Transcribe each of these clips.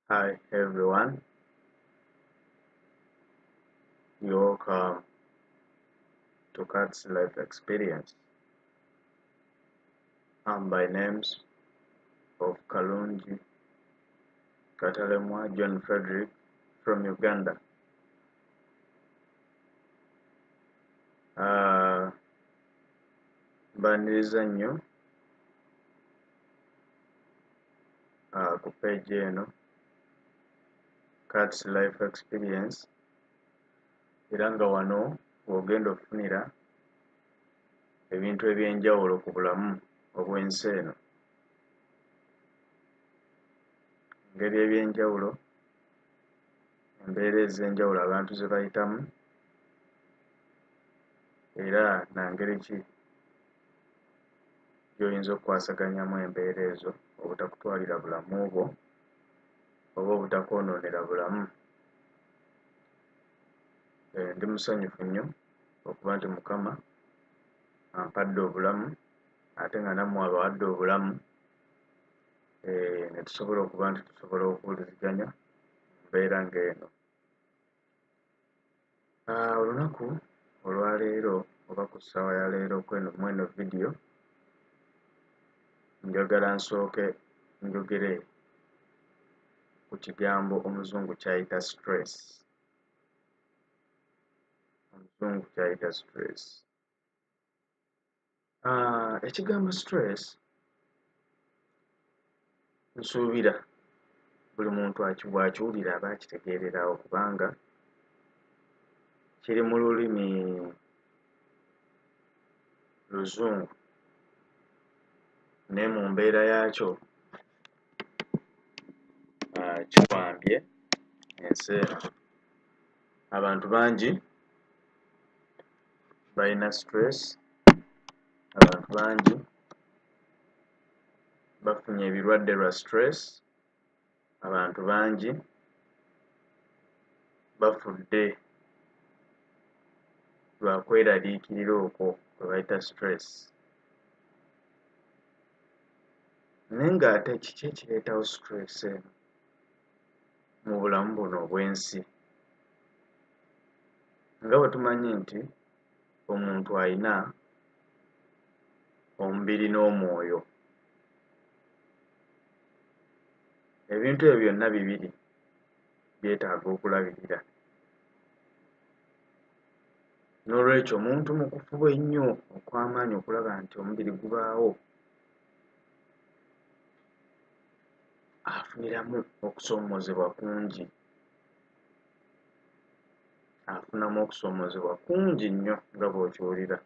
Hi everyone, you're welcome to Cat's Life Experience. I'm by names of Kalungi Katalemwa John Frederick from Uganda. Mbaniriza nnyo ku page eno Cat's Life Experience, era nga wano w'ogenda okufunira ebintu eby'enjawulo ku bulamu obw'ensi eno, engeri eby'enjawulo, embeera ez'enjawulo abantu ze bayitamu, era na ngeri ki gy'oyinza okukwasaganyamu embeera ezo obutakutwalira bulamu bwo oba obutakwonoonera bulamu. Ndi musanyufu nnyo okuba nti Mukama ampadde obulamu ate nga nammwe abawadde obulamu, ne tusobola okuba nti tusobola okuwuliziganya mu mbeera ng'eno. Olunaku olwaleero oba ku ssaawa ya leero mweno vidiyo njagala nsooke njogere ku kigambo omuzungu ky'ayita stress. Omuzungu ky'ayita stress. Ekigambo stress nsuubira buli muntu bw'akiwulira aba akitegeererawo, kubanga kiri mu lulimi Luzungu, naye mu mbeera yaakyo kiwambye ensi eno. Abantu bangi balina stress, abantu bangi bafunye ebirwadde lwa stress, abantu bangi bafudde lwa kweraliikirira okwo kwe bayita stress. Naye ng'ate kiki ekireetawo stress eno mu bulamu buno obw'ensi? Nga bwe tumanyi nti omuntu ayina omubiri n'omwoyo, ebintu ebyo byonna bibiri byetaaga okulabirira. Noolwekyo omuntu mu kufuba ennyo okw'amaanyi okulaba nti omubiri gubaawo, afuniramu okusoomoozebwa kungi, afunamu okusoomoozebwa kungi nnyo nga bw'okiwulira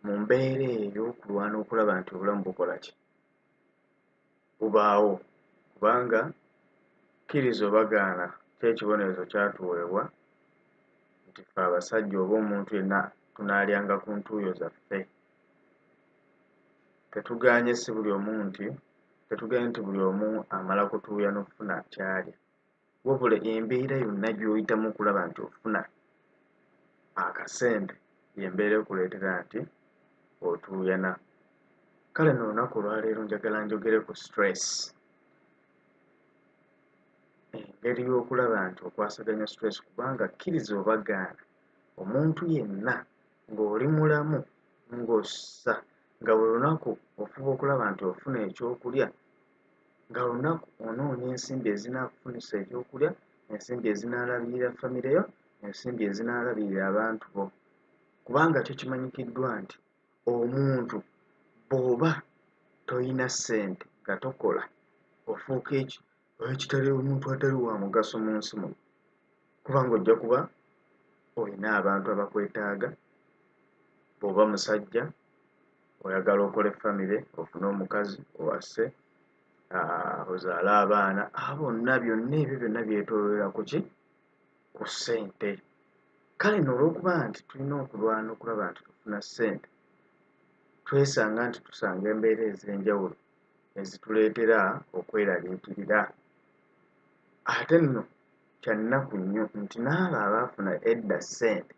mu mbeera ey'okulwana okulaba nti obulamu bukola ki, bubaawo. Kubanga kkiriza oba gaana, kyo ekibonerezo kyatuweebwa nti ffe abasajja oba omuntu yenna tunaalyanga ku ntuuyo zaffe. Tetugaanye si buli omu nti tetugaanye nti buli omu amala kutuuya n'okufuna ky'alya, wabula embeera yonna gy'oyitamu okulaba nti ofuna akasente y'embeera ekuleetera nti otuuyana. Kale nno olunaku olwaleero njagala njogere ku stress, engeri y'okulaba nti okwasaganya stress, kubanga kkiriza oba gaana, omuntu yenna ng'oli mulamu ng'ossa nga buli lunaku ofuba okulaba nti ofuna ekyokulya, nga lunaku onoonya ensimbi ezinaakufunisa ekyokulya, ensimbi ezinaalabirira famire yo, ensimbi ezinaalabirira abantu bo. Kubanga kyo kimanyikiddwa nti omuntu bw'oba toyina ssente nga tokola, ofuuka ekitali omuntu atali wa mugaso mu nsi muno, kubanga ojja kuba olina abantu abakwetaaga. Bw'oba musajja oyagala okole famire, ofune omukazi, owase, ozaale abaana, abo bonna byonna ebyo byonna byetooloolera ku ki? Ku ssente. Kale nno olw'okuba nti tulina okulwana okulaba nti tufuna ssente, twesanga nti tusanga embeera ez'enjawulo ezituleetera okweraliikirira. Ate nno kya nnaku nnyo nti n'abo abaafuna edda ssente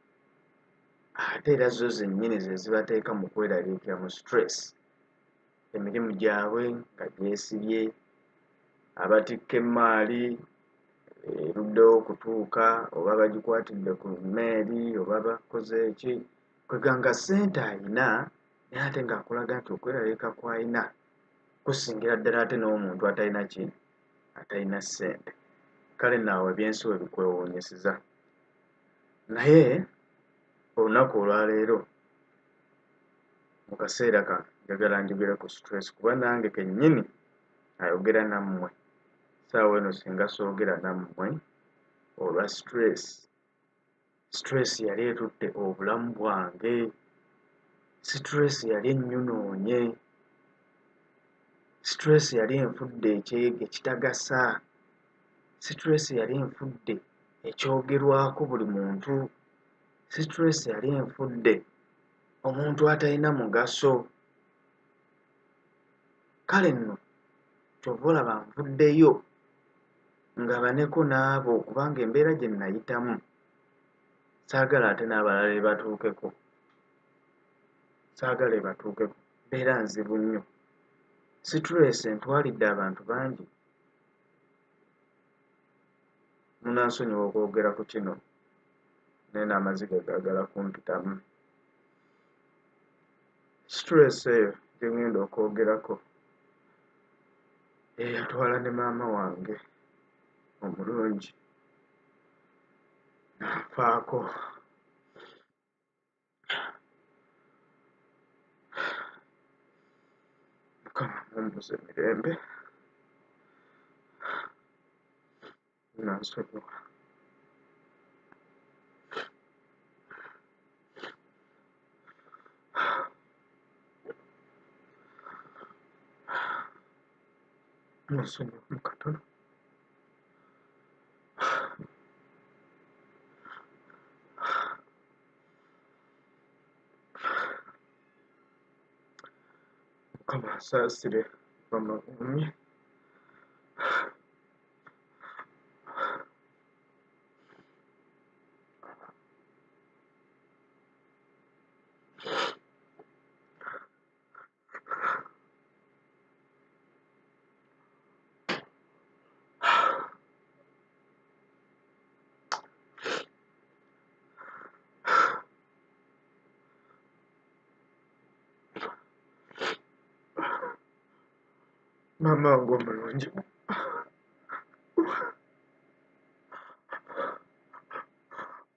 ate era zo zennyini ze zibateeka mu kweraliikirira, mu stress, emirimu gyabwe nga gyesibye, abatikka emmaali Eruddewo okutuuka, oba bagikwatidde ku mmeeri, oba bakoze ki. Kwegamba ssente ayina, naye ate ng'akulaga nti okweraliika kw'ayina kusingira ddala ate n'omuntu atalina ki, atalina ssente. Kale nno awo ebyensi we bikwewuunyisiza. Naye olunaku olwaleero mu kaseera kano njagala njogere ku stress, kuba nange kennyini ayogera nammwe ssaawa eno singa soogera nammwe olwa stress. Stress yali etutte obulamu bwange, stress yali ennyonoonye, stress yali enfudde ekitagasa, stress yali enfudde ekyogerwako buli muntu, stress yali enfudde omuntu atalina mugaso. Kale nno ky'ova olaba nvuddeyo ngabaneko n'abo, kubanga embeera gye nayitamu saagala ate n'abalala ebatuukeko, saagala ebatuukeko. Mbeera nzibu nnyo. Stress entwalidde abantu bangi. Munansonyiwa okwogera ku kino, naye n'amaziga gaagala kumpitamu. Stress eyo gye ŋŋenda okwogerako eyatwala ne maama wange omulungi n'anfaako. Mukama amuwummuze mirembe. Munansonyiwa. Munsonyiwemu katono. Mukama asaasire, Mukama agumye. Maama wange omulungi,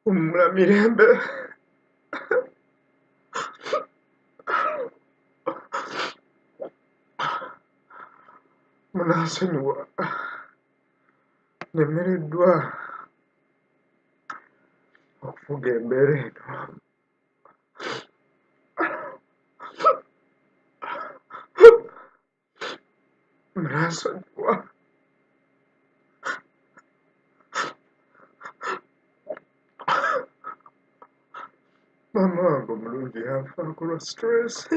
wummula mirembe. Munansonyiwa nnemereddwa okufuga embeera eno. Munansonyiwa. Maama wange omulungi yanfaako lwa stress.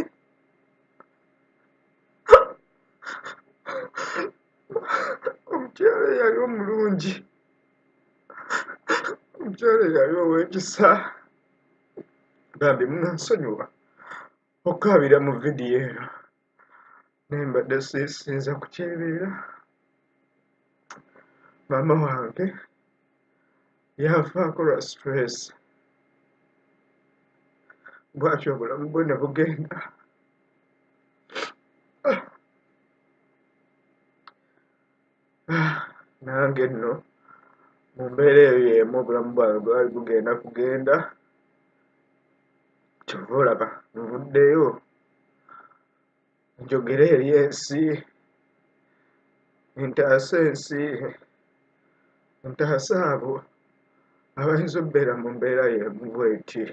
Omukyala eyali omulungi, omukyala eyali ow'ekisa, bambi munansonyiwa okukaabira mu vidiyo eno, naye mbadde siyinza kukyebeera. Maama wange yanfaako lwa stress, bw'atyo obulamu bwe ne bugenda. Nange nno mu mbeera eyo y'emu obulamu bwange bwali bugenda kugenda, ky'ova olaba nvuddeyo njogere eri ensi, ntaase ensi, ntaase abo abayinza okubeera mu mbeera y'emu bw'eti.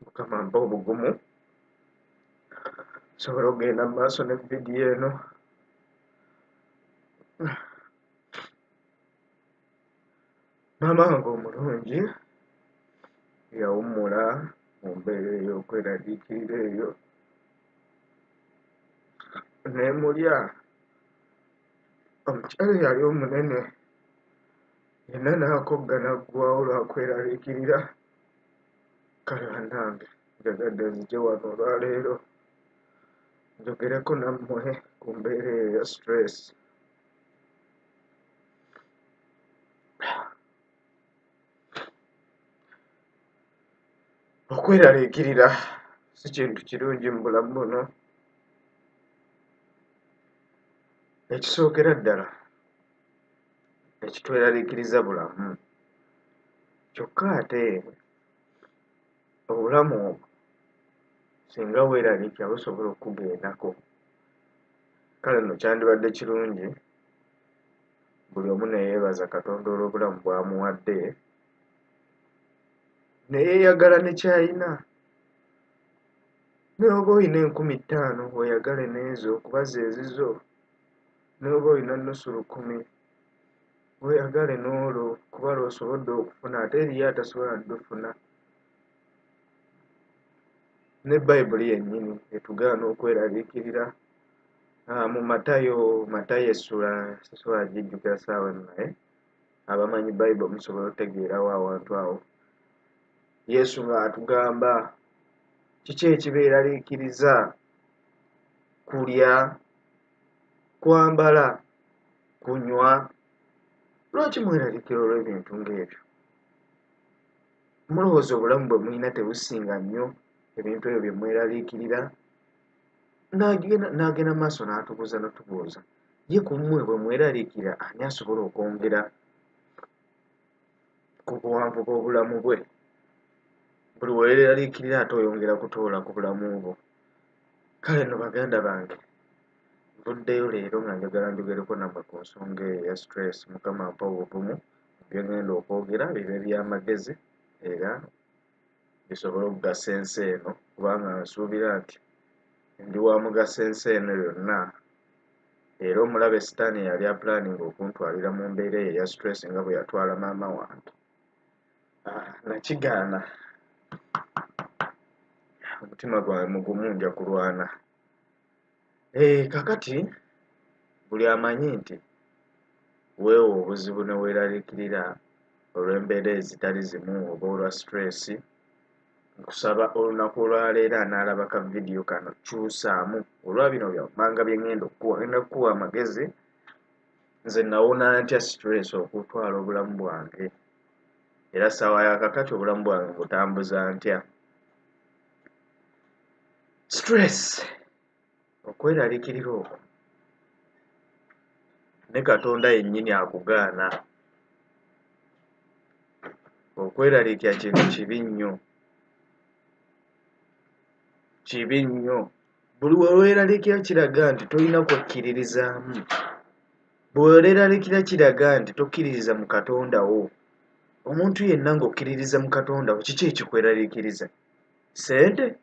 Mukama mpa obugumu nsobole okugenda mu maaso ne vidiyo eno. Maama wange omulungi yawummula mu mbeera ey'okweraliikirira eyo, n'emulya. Omukyala eyali omunene yenna n'akogga n'aggwaawo lwa kweraliikirira. Kale bannange njagadde nzije wano olwaleero Njogereko nammwe ku mbeera eyo ya stress. Okweraliikirira si kintu kirungi mu bulamu buno. Ekisookera ddala ekitweraliikiriza bulamu, kyokka ate obulamu obwo singa weeraliikirira busobola okukugendako. Kale nno kyandibadde kirungi buli omu ne yeebaza Katonda olw'obulamu bw'amuwadde, ne yeeyagala ne ky'ayina. Ne bw'oba olina 5000 weeyagale n'ezo kuba ze zizo. Ne bw'oba olina 50,000 weeyagale n'olwo kuba lw'osobodde okufuna, ate eriyo atasobola ddufuna. Ne Bayibuli yennyini etugaana okweraliikirira. Mu Matayo essula sisobola gijjukira ssaawa eno, naye abamanyi Bayibuli musobola okutegeerawo awantu awo. Yesu ng'atugamba kiki ekibeeraliikiriza? Kulya, kwambala, kunywa. Lwaki mweraliikirira olw'ebintu ng'ebyo? Mulowooza obulamu bwe mulina tebusinga nnyo ebintu ebyo bye mweraliikirira? N'agenda mu maaso n'atubuuza n'otubuuza, ye ku mmwe bwe mweraliikirira ani asobola okwongera ku buwanvu bw'obulamu bwe? Buli weeraliikirira ate oyongera kutoola ku bulamu bwo. Kale nno baganda bange, nvuddeyo leero nga njagala njogereko nammwe ku nsonga eyo eya stress. Mukama ampe obuvumu bye ŋŋenda okwogera bibe by'amagezi era bisobole okugasa ensi eno, kubanga nsuubira nti ndi wa mugaso ensi eno yonna. Era omulabe Sitaani yali apulaninga okuntwalira mu mbeera eyo eya stress nga bwe yatwala maama wange. Nakigaana. Omutima gwange mugumu, nja kulwana. Kakati buli amanyi nti weewa obuzibu ne weeraliikirira olw'embeera ezitali zimu oba olwa stress, nkusaba olunaku olwaleero anaalaba ka vidiyo kano kyusaamu olwa bino byammanga bye ŋŋenda okukuwa. Ŋŋenda kukuwa amagezi nze nawona ntya stress okutwala obulamu bwange, era ssaawa ya kakati obulamu bwange mbutambuza ntya. Stress, okweraliikirira okwo ne Katonda yennyini akugaana. Okweraliikirira kintu kibi nnyo, kibi nnyo. Buli we weeraliikirira kiraga nti tolina kwekkiririzaamu. Bwe weeraliikirira kiraga nti tokkiririza mu Katonda wo. Omuntu yenna ng'okkiririza mu Katonda wo, kiki ekikweraliikiriza? Ssente?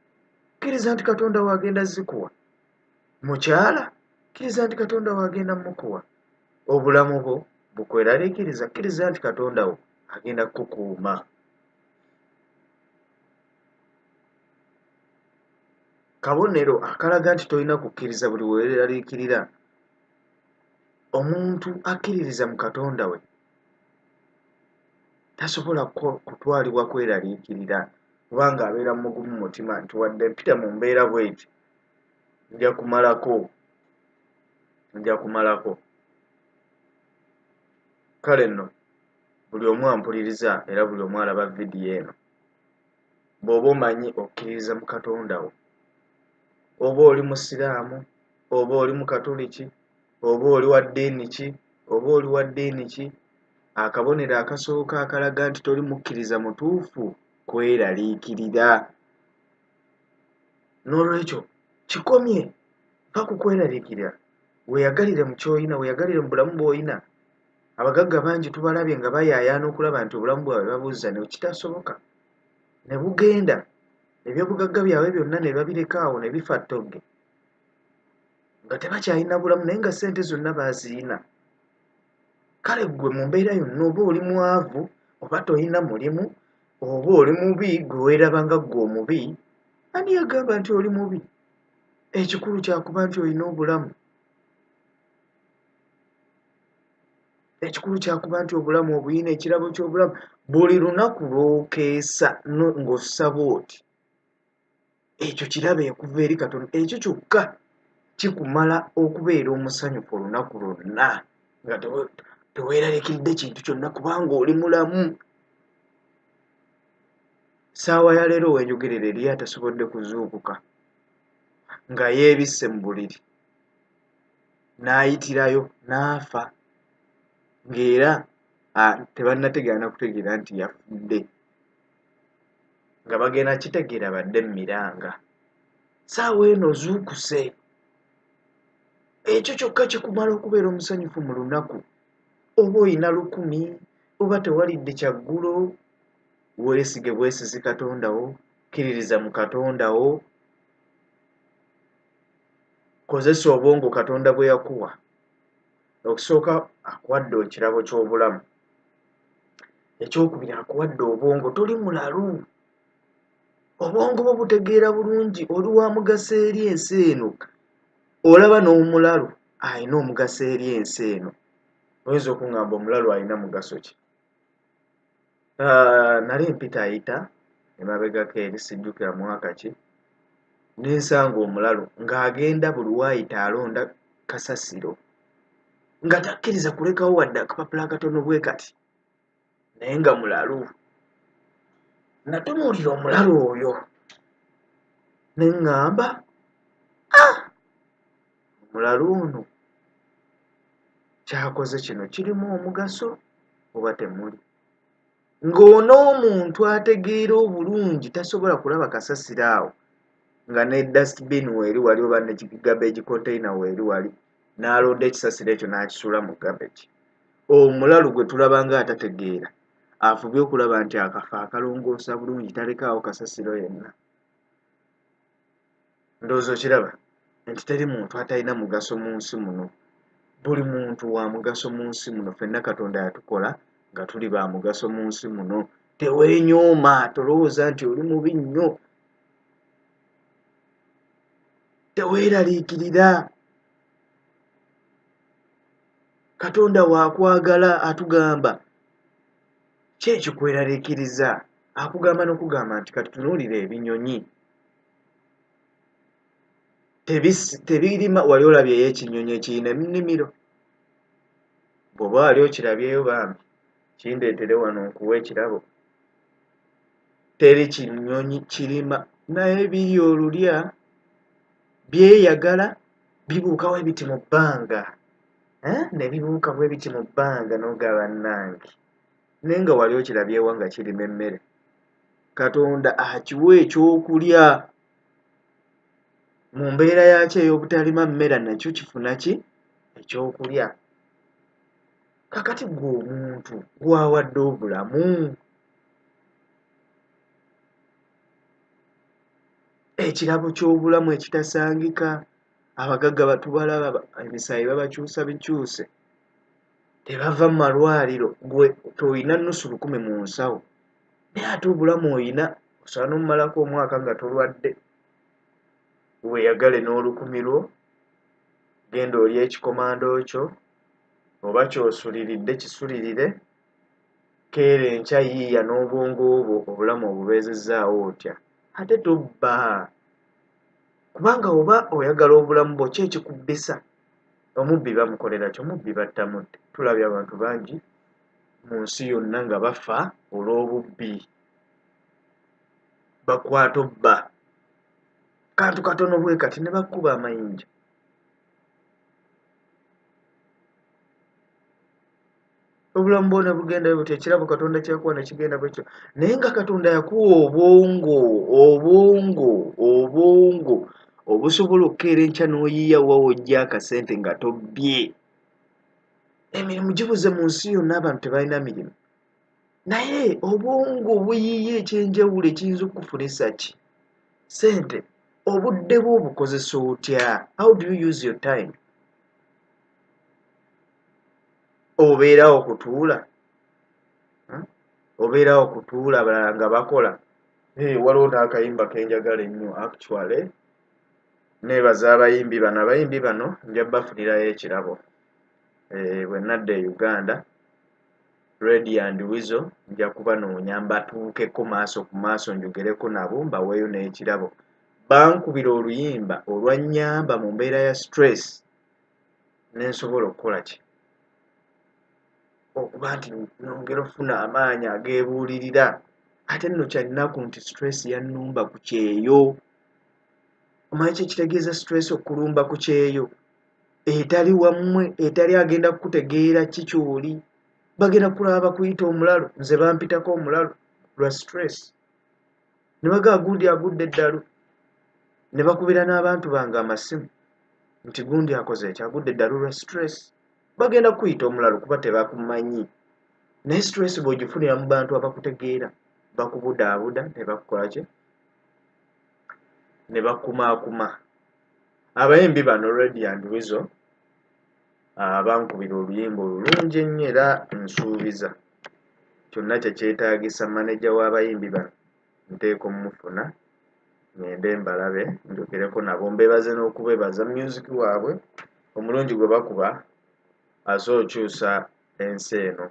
Kkiriza nti Katonda wo agenda zikuwa. Mukyala? Kkiriza nti Katonda wo agenda mmukuwa. Obulamu bwo bukweraliikiriza? Kkiriza nti Katonda wo agenda kukukuuma. Kabonero akalaga nti tolina kukkiriza buli weeraliikirira. Omuntu akkiririza mu Katonda we tasobola kutwalibwa kweraliikirira, kubanga abeera mugumu mutima nti wadde mpita mu mbeera bw'eti nja kumalako, nja kumalako. Kale nno buli omu ampuliriza era buli omu alaba vidiyo eno, bw'oba omanyi okkiririza mu Katonda wo, oba oli musiraamu, oba oli mukatuliki, oba oli wa ddiini ki, oba oli wa ddiini ki, akabonero akasooka akalaga nti toli mukkiriza mutuufu kweraliikirira. N'olwekyo kikomye, va ku kweraliikirira, weeyagalire mu ky'olina, weeyagalire mu bulamu bw'olina. Abagagga bangi tubalabye nga bayaayaana okulaba nti obulamu bwabwe babuzza ne kitasoboka, ne bugenda, ebyobugagga byabwe byonna ne babireka awo ne bifa ttogge, nga tebakyalina bulamu naye nga ssente zonna baaziyina. Kale ggwe mu mbeera yonna oba oli mwavu, oba tolina mulimu, oba oli mubi, ggwe weeraba nga ggwe omubi, ani yagamba nti oli mubi? Ekikulu kyakuba nti olina obulamu. Ekikulu kyakuba nti obulamu obuyina, ekirabo ky'obulamu. Buli lunaku lw'okeesa ng'ossa bw'oti, ekyo kirabo ekuva eri Katonda. Ekyo kyokka Kikumala okubeera omusanyufu olunaku lwonna nga teweeraliikiridde kintu kyonna kubanga oli mulamu. Ssaawa ya leero wenjogerera eriyo atasobodde kuzuukuka nga yeebisse mu buliri n'ayitirayo n'afa ng'era tebannategeera na kutegeera nti yafudde, nga bagenda kitegeera badde mu miranga. Ssaawa eno ozuukuse, ekyo kyokka kikumala okubeera omusanyufu mu lunaku. Oba olina 1000 oba tewalidde kyaggulo, weesige bwesizi Katonda wo, kkiririza mu Katonda wo, kozesa obwongo Katonda bwe yakuwa. Okusooka akuwadde ekirabo ky'obulamu, ekyokubiri akuwadde obwongo, toli mulalu, obwongo bwo butegeera bulungi, oli wa mugaso eri ensi eno. Olaba n'omulalu alina omugaso eri ensi eno. Oyinza okuŋŋamba omulalu alina mugaso ki? Nali mpitaayita emabegako eri, sijjukira mwaka ki, ne nsanga omulalu ng'agenda buli waayita alonda kasasiro, nga takkiriza kulekawo wadde akapapula akatono bwe kati, naye nga mulalu. Natunuulira omulalu oyo ne ŋŋamba, omulalu ono ky'akoze kino kirimu omugaso oba temuli? Ng'onoomuntu ategeera obulungi tasobola kulaba kasasiro awo nga ne dustbin weeri wali oba ne garbage container weeri wali, n'alonda ekisasiro ekyo n'akisuula mu garbage. Omulalu gwe tulaba ng'atategeera afubye okulaba nti akafo akalongoosa bulungi, talekaawo kasasiro yenna. Ndowooza okiraba nti teri muntu atalina mugaso mu nsi muno. Buli muntu wa mugaso mu nsi muno. Ffenna Katonda yatukola nga tuli ba mugaso mu nsi muno. Teweenyooma, tolowooza nti oli mubi nnyo, teweeraliikirira. Katonda waakwagala, atugamba ki ekikweraliikiriza? Akugamba n'okugamba nti kati tunuulira ebinyonyi tebirima. Wali olabyeyo ekinyonyi ekirina ennimiro? Bw'oba wali okirabyeyo bambi kindeetere wano nkuwe ekirabo. Teri kinyonyi kirima, naye biri olulya byeyagala, bibuukawo ebiti mu bbanga, ne bibuuka bwe biti mu bbanga n'ogaba bannange. Naye nga wali okirabyewo nga kirima emmere? Katonda akiwa ekyokulya mu mbeera yaakyo ey'obutalima mmere, nakyo kifuna ki ekyokulya. Kakati ggwe omuntu gw'awadde obulamu, ekirabo ky'obulamu ekitasangika, abagagga batubalaba emisaayi babakyusa bikyuse, tebava mu malwaliro, gwe tolina 500 mu nsawo, naye ate obulamu oyina, osobola n'omumalako omwaka nga tolwadde. Weeyagale n'olukumi lwo, genda olye ekikomando kyo, oba ky'osuliridde kisulirire, keera enkya yiiya n'obwongo bwo obulamu obubeezezzaawo otya. Ate tobba, kubanga oba oyagala obulamu bwo ki ekikubbisa? Omubbi bamukolera ki? Omubbi battamudde. Tulabye abantu bangi mu nsi yonna nga bafa olw'obubbi, bakwata obba kantu katono bwe kati ne bakuba amayinja. Obulamu bwona bugenda butyo, ekirabo Katonda kyakuwa ne kigenda bwe kityo. Naye nga Katonda yakuwa obwongo, obwongo, obwongo obusobola okukeera enkya n'oyiiya wa w'oggya akasente nga tobbye. Emirimu gibuze mu nsi yonna, abantu tebalina mirimu, naye obwongo buyiiya ekyenjawulo ekiyinza okukufunisa ki ssente. Obudde bwo obukozesa otya? How do you use your time? Obeerawo kutuula, obeerawo kutuula abalala nga bakola. Waliwo n'akayimba ke njagala ennyo, actually neebaza abayimbi bano. Abayimbi bano nja bafunirayo ekirabo bwe nadda e Uganda. Radio and Weasel nja kubanoonya mbatuukeko maaso ku maaso njogereko nabo, mbaweeyo n'ekirabo. Bankubira oluyimba olwannyamba mu mbeera ya stress ne nsobola okukola ki? Okuba nti nongera okufuna amaanyi ageebuulirira. Ate nno kya nnaku nti stress yannumba ku kyeyo. Omanyi kye kitegeeza stress okulumba ku kyeyo? Etali wammwe, etali agenda kukutegeera ki ky'oli. Bagenda kulaba bakuyita omulalu. Nze bampitako omulalu lwa stress. Ne bagamba gundi agudde eddalu. Ne bakubira n'abantu bange amasimu nti gundi akoze eki, agudde eddalu lwa stress. Bagenda kukuyita omulalu kuba tebakumanyi. Naye stress bw'ogifunira mu bantu abakutegeera, bakubudaabuda ne bakukola ki? Ne bakumaakuma. Abayimbi bano Radio and Weasel bankubira oluyimba olulungi ennyo era nsuubiza kyonna kye kyetaagisa maneja w'abayimbi bano nteeka omufuna ngende mbalabe njogereko nabo mbeebaze n'okubeebaza music waabwe omulungi gwe bakuba asobola okyusa ensi eno.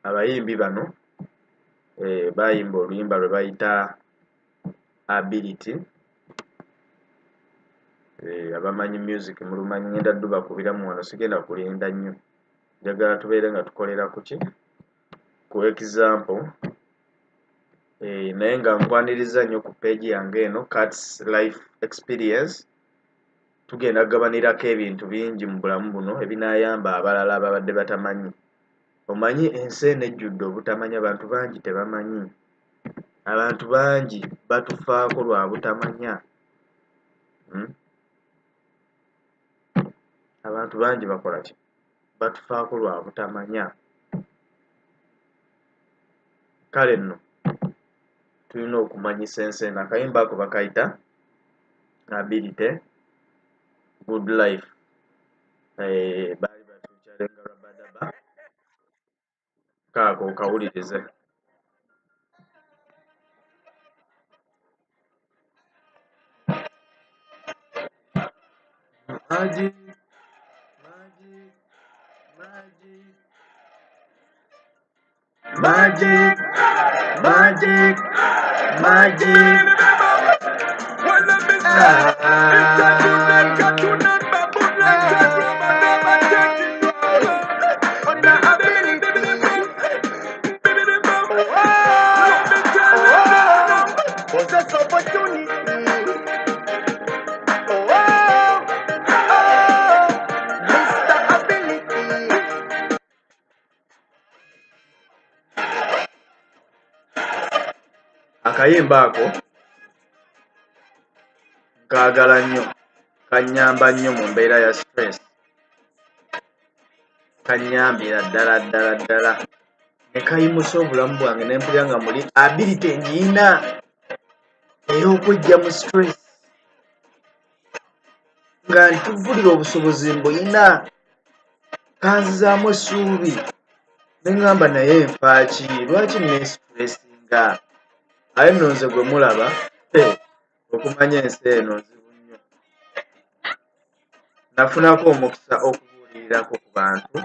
Abayimbi bano bayimba oluyimba lwe bayita Ability. Abamanyi music mulumanyi, ngenda ddubakubiramu wano, sigenda kulinda nnyo, njagala tubeere nga tukolera ku ki, ku example. Naye nga nkwaniriza nnyo ku page yange eno Kats Life Experience. Tugenda kugabanirako ebintu bingi mu bulamu buno ebinaayamba abalala ababadde batamanyi. Omanyi ensi eno ejjudde obutamanya, abantu bangi tebamanyi, abantu bangi batufaako lwa butamanya. Abantu bangi bakola ki? Batufaako lwa butamanya. Kale nno tulina okumanyisa ensi eno. Akayimba ako bakayita Ability Good Life. Baali bafeaturinga Rabadaba. Kaako okawulirize. Magic, magic, magic, magic, magic, magic. Ah. Possess opportunity. Oh, Mr. Ability. Akayimba ako nkaagala nnyo, kannyamba nnyo mu mbeera ya stress, kannyambira ddala ddala ddala ne kayimusa obulamu bwange ne mpulira nga muli ability ngiyina ey'okweggya mu stress, nga ntuvulira obusobozi mbuyina, kanzizaamu essuubi ne ŋŋamba naye nfaaki, lwaki neestressinga? Aye nno nze gwe mulaba, okumanya ensi eno nzibu nnyo. Nafunako omukisa okubuulirirako ku bantu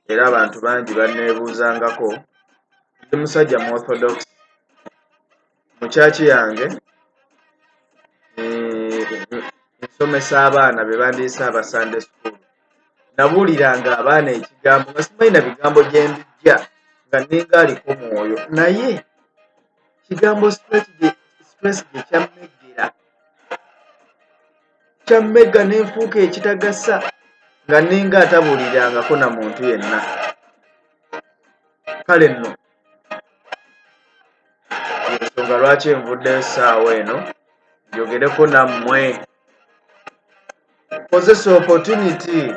era abantu bangi banneebuuzangako. Ndi musajja mu Orthodox. Mu kyaki yange nsomesa abaana be bandiise aba Sunday school. Nabuuliranga abaana ekigambo nga simanyi na bigambo gye mbijja, nga nninga aliko mwoyo, naye kigambo stress gye kyammeggera, kyammegga ne nfuuka ekitagasa, nga nninga atabuulirangako na muntu yenna. Kale nno ensonga lwaki nvuddeyo essaawa eno njogereko nammwe. Possess opportunity.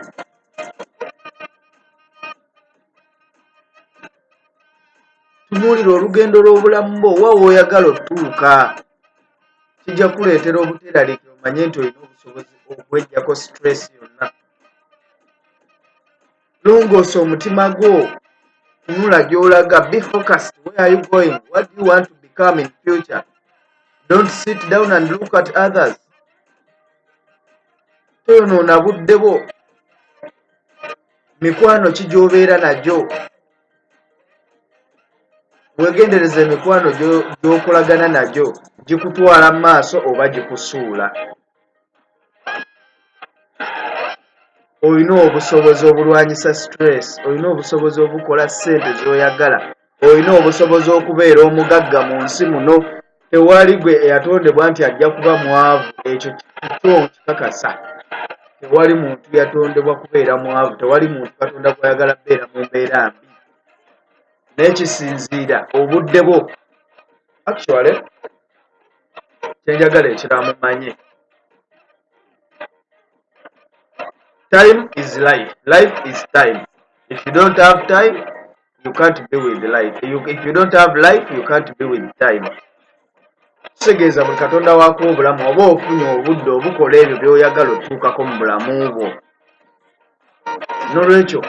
Tunuulira olugendo lw'obulamu bwo, wa w'oyagala otuuka. Kijja kukuleetera obuteeraliikirira omanye nti olina obusobozi okweggyako stress yonna. Longoosa omutima gwo, tunula gy'olaga, be focused, where are you going, what do you want to become in future? Don't sit down and look at others. Toyonoona budde bwo. Mikwano ki gy'obeera nagyo? Weegendereze emikwano gy'okolagana nagyo, gikutwala mu maaso oba gikusuula. Olina obusobozi obulwanyisa stress, olina obusobozi obukola ssente z'oyagala, olina obusobozi okubeera omugagga mu nsi muno. Tewali gwe eyatondebwa nti ajja kuba mwavu, ekyo kyo nkikakasa. Tewali muntu yatondebwa kubeera mwavu, tewali muntu Katonda gw'ayagala kubeera mu mbeera mbi. Naye kisinziira obudde bwo. Actually, kye njagala ekirala mumanye, time is life, life is time. If you don't have time, you can't be with life. If you don't have life, you can't be with time. Kitegeeza buli Katonda wakuwa obulamu oba ofunye obudde obukola ebyo by'oyagala otuukako mu bulamu bwo. N'olwekyo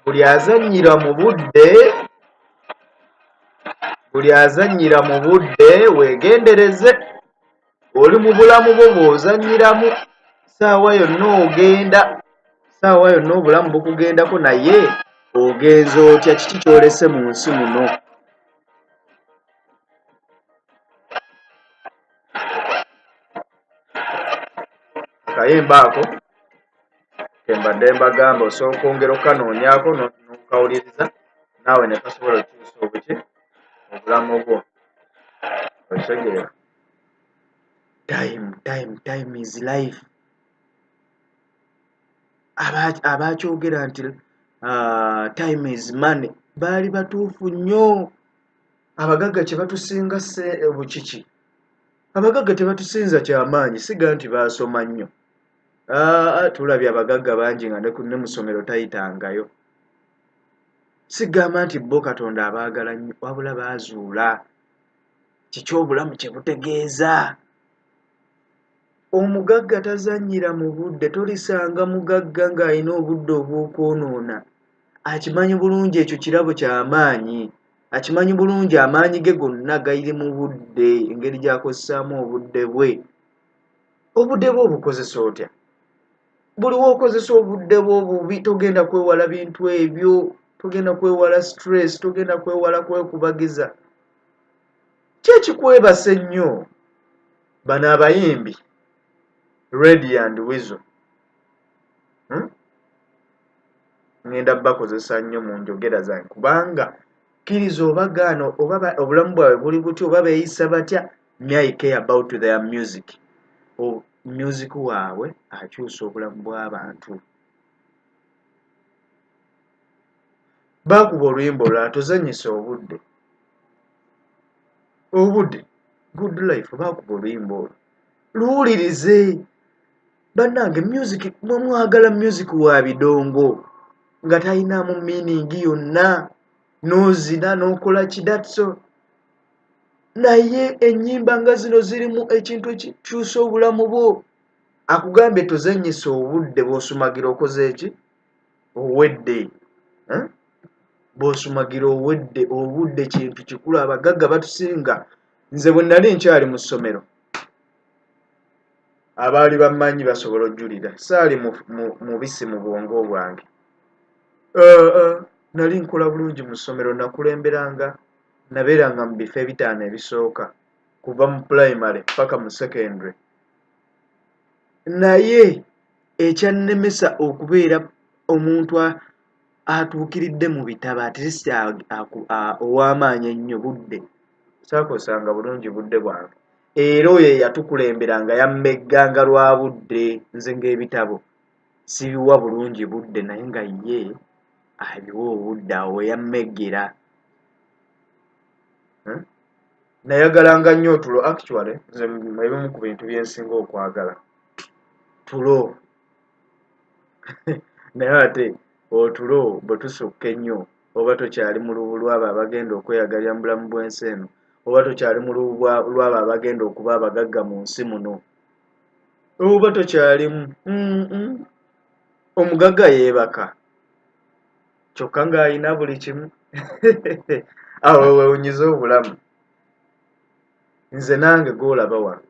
buli azannyira mu budde, buli azannyira mu budde weegendereze. Oli mu bulamu bwo bw'ozannyiramu, ssaawa yonna ogenda, ssaawa yonna obulamu bukugendako, naye ogenze otya? Kiki ky'olese mu nsi muno? Akayimba ako ke mbadde mbagamba osobola okwongera okukanoonyaako n'okawuliriza naawe ne kasobola okukyusa obuki obulamu bwo. Okitegeera? Time, time, time is life. Abaakyogera nti time is money baali batuufu nnyo. Abagagga kye batusinga bukiki? Abagagga tebatusinza kyamaanyi, siga nti baasoma nnyo. Tulabye abagagga bangi nga ne mu ssomero tayitangayo. Sigamba nti bo Katonda abaagala nnyo, wabula baazuula kiki obulamu kye butegeeza. Omugagga tazannyira mu budde, tolisanga mugagga ng'alina obudde obw'okwonoona. Akimanyi bulungi ekyo kirabo kya maanyi. Akimanyi bulungi amaanyi ge gonna gali mu budde, engeri gy'akozesaamu obudde bwe. Obudde bwo obukozesa otya? Buli w'okozesa obudde bwo obubi togenda kwewala bintu ebyo, togenda kwewala stress, togenda kwewala kwekubagiza. Ki ekikwebasa ennyo? Bano abayimbi Radio and Weasel, Ngenda bakozesa nnyo mu njogera zange kubanga kkiriza oba gaana oba obulamu bwabwe buli butya oba beeyisa batya, me I care about their music. Music waabwe akyusa obulamu bw'abantu. Baakuba oluyimba olulala tozannyisa obudde. Obudde good life, baakuba oluyimba olwo. Luwulirize. Bannange music mwe mwagala music wa bidongo nga talinaamu meaning yonna, n'ozina n'okola ki, that's all. Naye ennyimba nga zino zirimu ekintu ekikyusa obulamu bwo. Akugambye tozannyisa obudde, bw'osumagira okoze ki? Owedde. Bw'osumagira owedde. Obudde kintu kikulu, abagagga batusinga. Nze bwe nali nkyali mu ssomero, abaali bammanyi basobola ojjulira, saali mubisi mu bwongo bwange. Nali nkola bulungi mu ssomero, nakulemberanga, nabeeranga mu bifo ebitaano ebisooka kuva mu pulayimale paka mu secondary. Naye ekyannemesa okubeera omuntu atuukiridde mu bitabo, at least ow'amaanyi ennyo, budde. Saakozesanga bulungi budde bwange. Era oyo eyatukulemberanga yammegganga lwa budde. Nze ng'ebitabo sibiwa bulungi budde, naye nga ye abiwa obudde, awo we yammeggera. Nayagalanga nnyo otulo. Actually nze ebimu ku bintu bye nsinga okwagala tulo. Naye ate otulo bwe tusukka ennyo oba tokyali mu lubu lw'abo abagenda okweyagalira mu bulamu bw'ensi eno, oba tokyali mu lubu lw'abo abagenda okuba abagagga mu nsi muno, oba tokyalimu. Omugagga yeebaka kyokka ng'alina buli kimu. Awo wewunyiza obulamu. Nze nange gw'olaba wano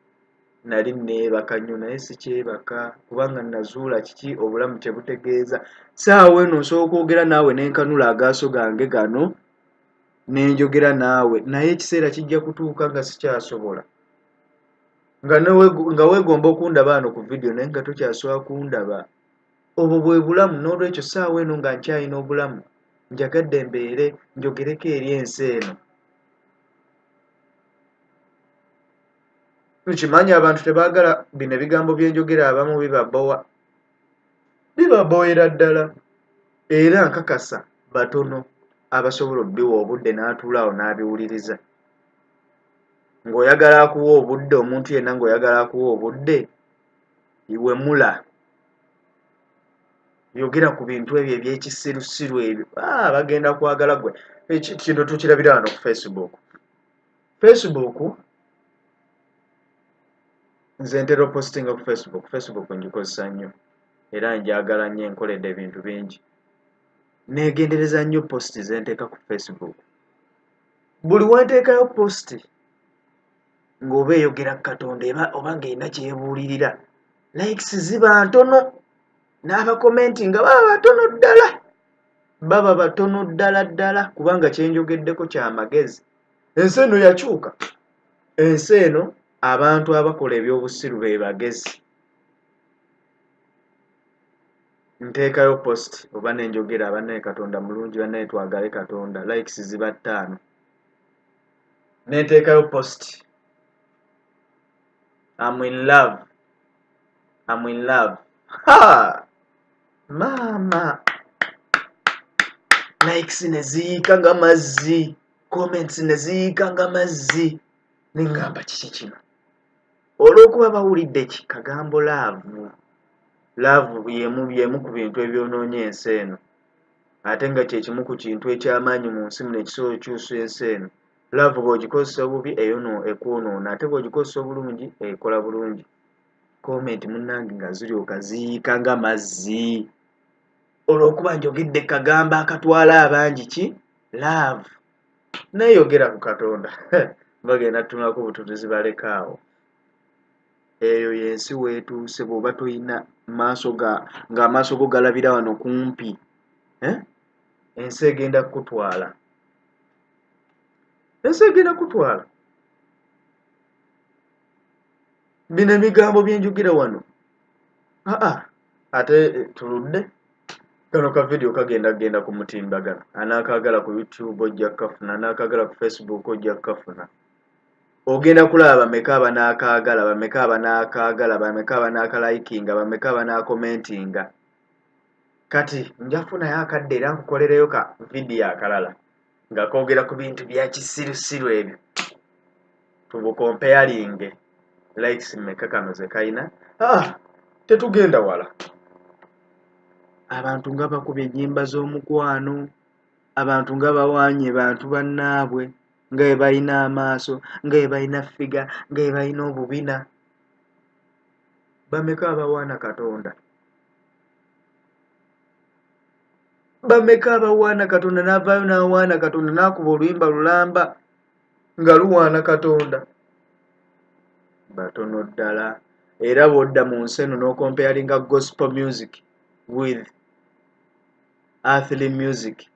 nali neebaka nnyo, naye sikyebaka kubanga nazuula kiki obulamu kye butegeeza. Ssaawa eno nsobola okwogera naawe ne nkanula agaaso gange gano. Ne njogera naawe, naye ekiseera kijja kutuuka nga sikyasobola. Nga nga weegomba okundaba wano ku vidiyo naye nga tokyasobola kundaba. Obwo bwe bulamu, n'olwekyo ssaawa eno nga nkyalina obulamu, njagadde mbeere njogereko eri ensi eno. Nkimanyi abantu tebaagala bino ebigambo bye njogera abamu bibabowa. Bibaboyera ddala. Era nkakasa batono abasobola obbiwa obudde n'atuula awo n'abiwuliriza. Ng'oyagala akuwa obudde, omuntu yenna ng'oyagala akuwa obudde, wemula. Yogera ku bintu ebyo eby'ekisirusiru ebyo. Ah, bagenda kwagala gwe. Kino tukirabira wano ku Facebook. Facebook nze ntera opositinga ku Facebook. Facebook ngikozesa nnyo era njagala nnyo, enkoledde ebintu bingi. Neegendereza nnyo post ze nteeka ku Facebook. Buli wenteekayo post ng'oba eyogera ku Katonda eba oba ng'erina kyebuulirira, likes ziba ntono n'abakomenti nga baba batono ddala, baba batono ddala ddala, kubanga kye njogeddeko kya magezi. Ensi eno yakyuka. Ensi eno abantu abakola eby'obusiru be bagezi. Nteekayo post oba ne njogera bannaye Katonda mulungi, bannaye twagale Katonda, likes ziba ttaano. Ne nteekayo post I'm in love, I'm in love. Ha! Maama! Likes ne ziyiika nga mazzi, comments ne ziyiika nga mazzi. Ne ŋŋamba kiki kino? Olw'okuba bawulidde ki kagambo love. Love y'emu ku bintu ebyonoonye ensi eno. Ate nga kye kimu ku kintu eky'amaanyi mu nsi muno ekisobola okukyusa ensi eno. Love bw'ogikozesa obubi eyono ekwonoona ate bw'ogikozesa obulungi ekola bulungi. Comment munnange nga ziryoka ziyiika nga mazzi. Olw'okuba njogedde kagambo akatwala abangi ki love. Neeyogera ku Katonda bagenda tutunulako butunuzi baleke awo. Eyo y'ensi weetuuse bw'oba toyina maaso ga ng'amaaso go galabira wano kumpi. Eh? Ensi egenda kukutwala. Ensi egenda kukutwala. Bino ebigambo bye njogera wano. Aa, ate tuludde. Kano ka vidiyo kagenda kugenda ku mutimbagano. Anaakaagala ku YouTube ojja kukafuna, anaakaagala ku Facebook ojja kukafuna. Ogenda kulaba bameka abanaakaagala, bameka abanaakaagala, bameka abanaakalayikinga, bameka abanaakomentinga. Kati nja kufunayo akadde era nkukolereyo ka vidiyo akalala nga koogera ku bintu bya kisirusiru ebyo. Tubukompeyalinge likes mmeka kano ze kalina. Ah, tetugenda wala. Abantu nga bakubye ennyimba z'omukwano, abantu nga bawaanye bantu bannaabwe, nga bwe balina amaaso, nga bwe balina ffiga, nga bwe balina obubina. Bameka abawaana Katonda? Bameka abawaana Katonda n'avaayo n'awaana Katonda n'akuba oluyimba lulamba nga luwaana Katonda? Batono ddala. Era bw'odda mu nsi eno n'okompeyalinga gospel music with earthly music,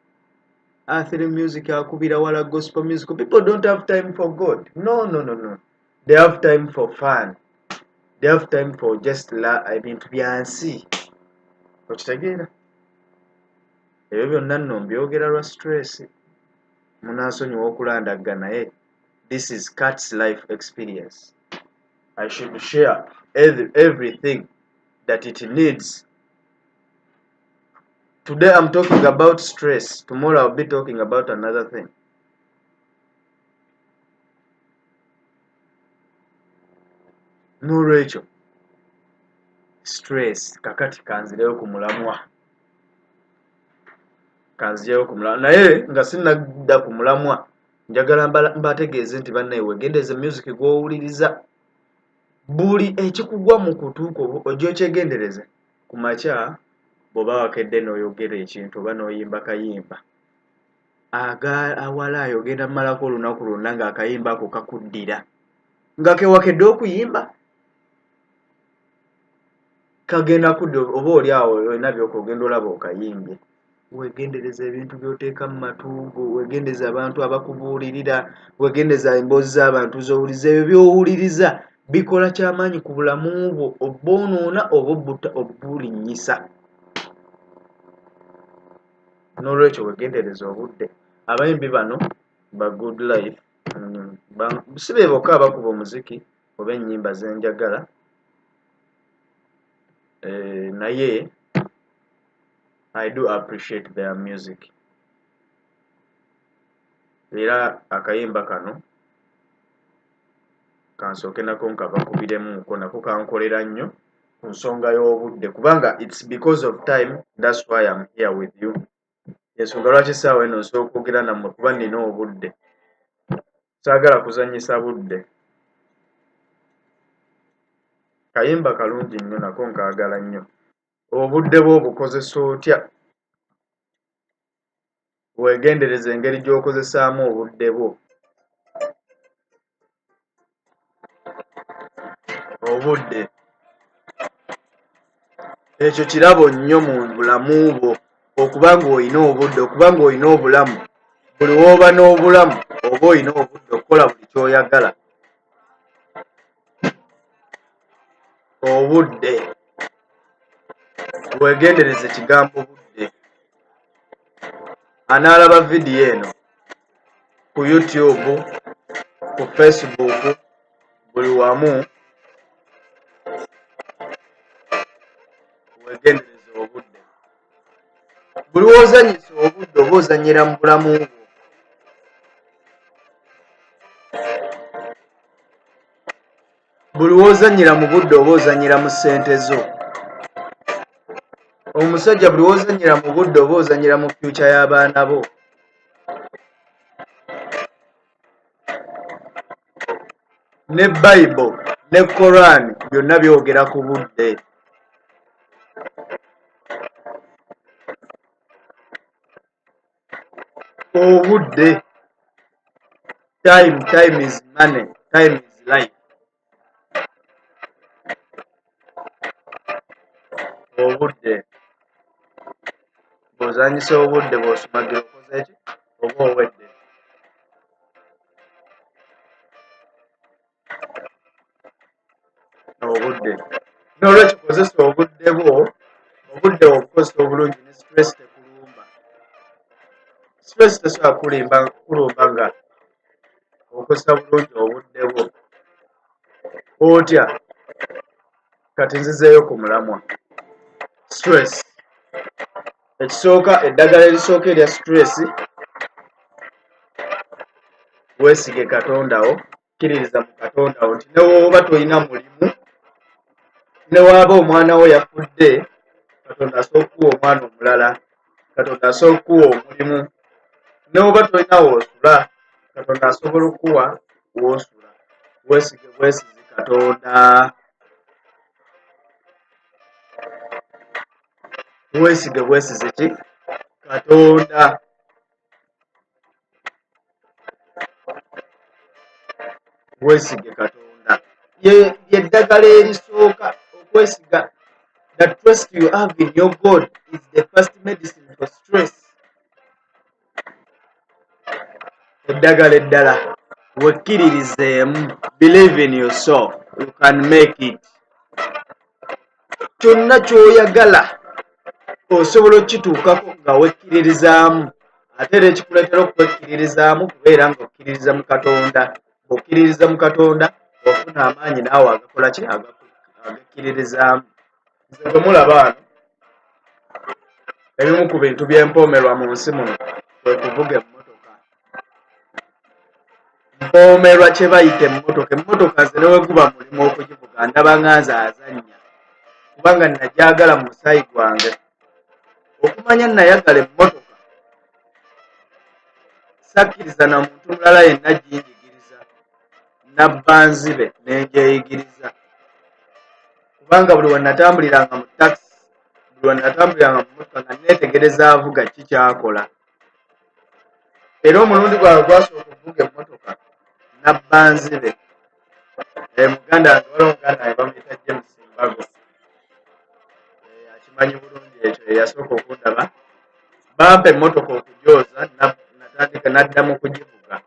earthly music akubira wala gospel music. People don't have time for God. No, no, no, no. They have time for fun. They have time for just la ebintu bya nsi. Okitegeera? Ebyo byonna nno mbyogera lwa stress. Munansonyiwa okulandagga naye this is Cat's life experience. I should share everything that it needs. Today I'm talking about stress. Tomorrow I'll be talking about another thing. N'olwekyo stress kakati kanzireyo ku mulamwa. Kanzireyo ku mulamwa naye nga sinnadda ku mulamwa njagala mbategeeze nti bannaye weegendereze music gw'owuliriza. Buli ekikugwa mu kutu kwo ojja okyegendereze. Ku makya bw'oba wakedde n'oyogera ekintu oba n'oyimba kayimba aga awalaayi ogenda mmalako olunaku lwonna ng'akayimba ako kakuddira nga kewakedde okuyimba kagenda kudda oba oli awo olina by'okola ogenda olaba okayimbye. Weegendereze ebintu by'oteeka mu matu go, weegendereze abantu abakubuulirira, weegendereze emboozi z'abantu z'owuliriza. Ebyo by'owuliriza bikola kyamaanyi ku bulamu bwo, obwonoona oba obulinnyisa. N'olwekyo weegendereze obudde. Abayimbi bano ba Good Life si be bokka abakuba omuziki oba ennyimba ze njagala, naye I do appreciate their music. Era akayimba kano kansooke nako nkabakubiremuko, nako kankolera nnyo ku nsonga y'obudde, kubanga it's because of time, that's why I'm here with you. Ensonga lwaki essaawa eno nsobola okwogera nammwe kuba nnina obudde, saagala kuzannyisa budde. Kayimba kalungi nnyo nako nkaagala nnyo. Obudde bwo obukozesa otya? Weegendereze engeri gy'okozesaamu obudde bwo. Obudde ekyo kirabo nnyo mu bulamu bwo, okuba ng'olina obudde, okuba ng'olina obulamu. Buli w'oba n'obulamu oba olina obudde okukola buli ky'oyagala. Obudde, weegendereze ekigambo budde. Anaalaba vidiyo eno ku YouTube, ku Facebook, buli wamu, weegendereze obudde. Buli w'ozannyisa obudde oba ozannyira mu bulamu bwo. Buli w'ozannyira mu budde oba ozannyira mu ssente zo. Omusajja buli w'ozannyira mu budde oba ozannyira mu fyuca y'abaana bo. Ne Bible ne Koran byonna byogera ku budde. Obudde, time, time is money, time is life. Obudde bw'ozannyisa obudde bw'osumagira okoze ki oba owedde. Obudde, n'olwekyo kozesa obudde bwo. Obudde obukozesa obulungi ne stress tekulumba. Stress tesobola kulimba kulumba nga okozesa bulungi obudde bwo. Otya? Kati nzizeeyo ku mulamwa, stress. Ekisooka, eddagala erisooka erya stress, weesige Katonda wo, kkiririza mu Katonda wo nti ne w'oba tolina mulimu, ne waaba omwana wo yafudde, Katonda asobola okukuwa omwana omulala, Katonda asobola okukuwa omulimu. Ne woba tolina w'osula, Katonda asobola okukuwa w'osula. Weesige bwesizi Katonda, weesige bwesizi ki? Katonda. Weesige Katonda, lyeddagala erisooka okwesiga. The trust you have in your God is the first medicine for stress. Eddagala eddala, wekkiririzeemu, believe in yourself, you can make it. Kyonna ky'oyagala osobola okukituukako nga wekkiririzaamu. Ate era ekikuleetera okwekkiririzaamu kubeera nga okkiririza mu Katonda. Bw'okkiririza mu Katonda ofuna amaanyi naawe agakola ki? Agakkiririzaamu. Nze gwe mulaba wano, ebimu ku bintu bye mpoomerwa mu nsi muno kwe kuvuga emmotoka. Mpoomerwa kye bayita emmotoka. Emmotoka nze ne bwe guba mulimu okugivuga ndaba nga nze azannya, kubanga nagyagala mu musaayi gwange. Okumanya nayagala emmotoka, sakkiriza na muntu mulala yenna ginjigiriza, nabba nzibe ne ngyeyigiriza. Kubanga buli we natambuliranga mu takisi, buli we natambuliranga mu mmotoka nga neetegereza avuga ki ky'akola. Era omulundi gwange gwasooka okuvuga emmotoka nabba nzibe. Muganda wange, waliwo muganda wange bamuyita James Mbago, akimanyi bulungi ekyo, ye yasooka okundaba. Bampa emmotoka okugyoza, natandika nadda mu kugivuga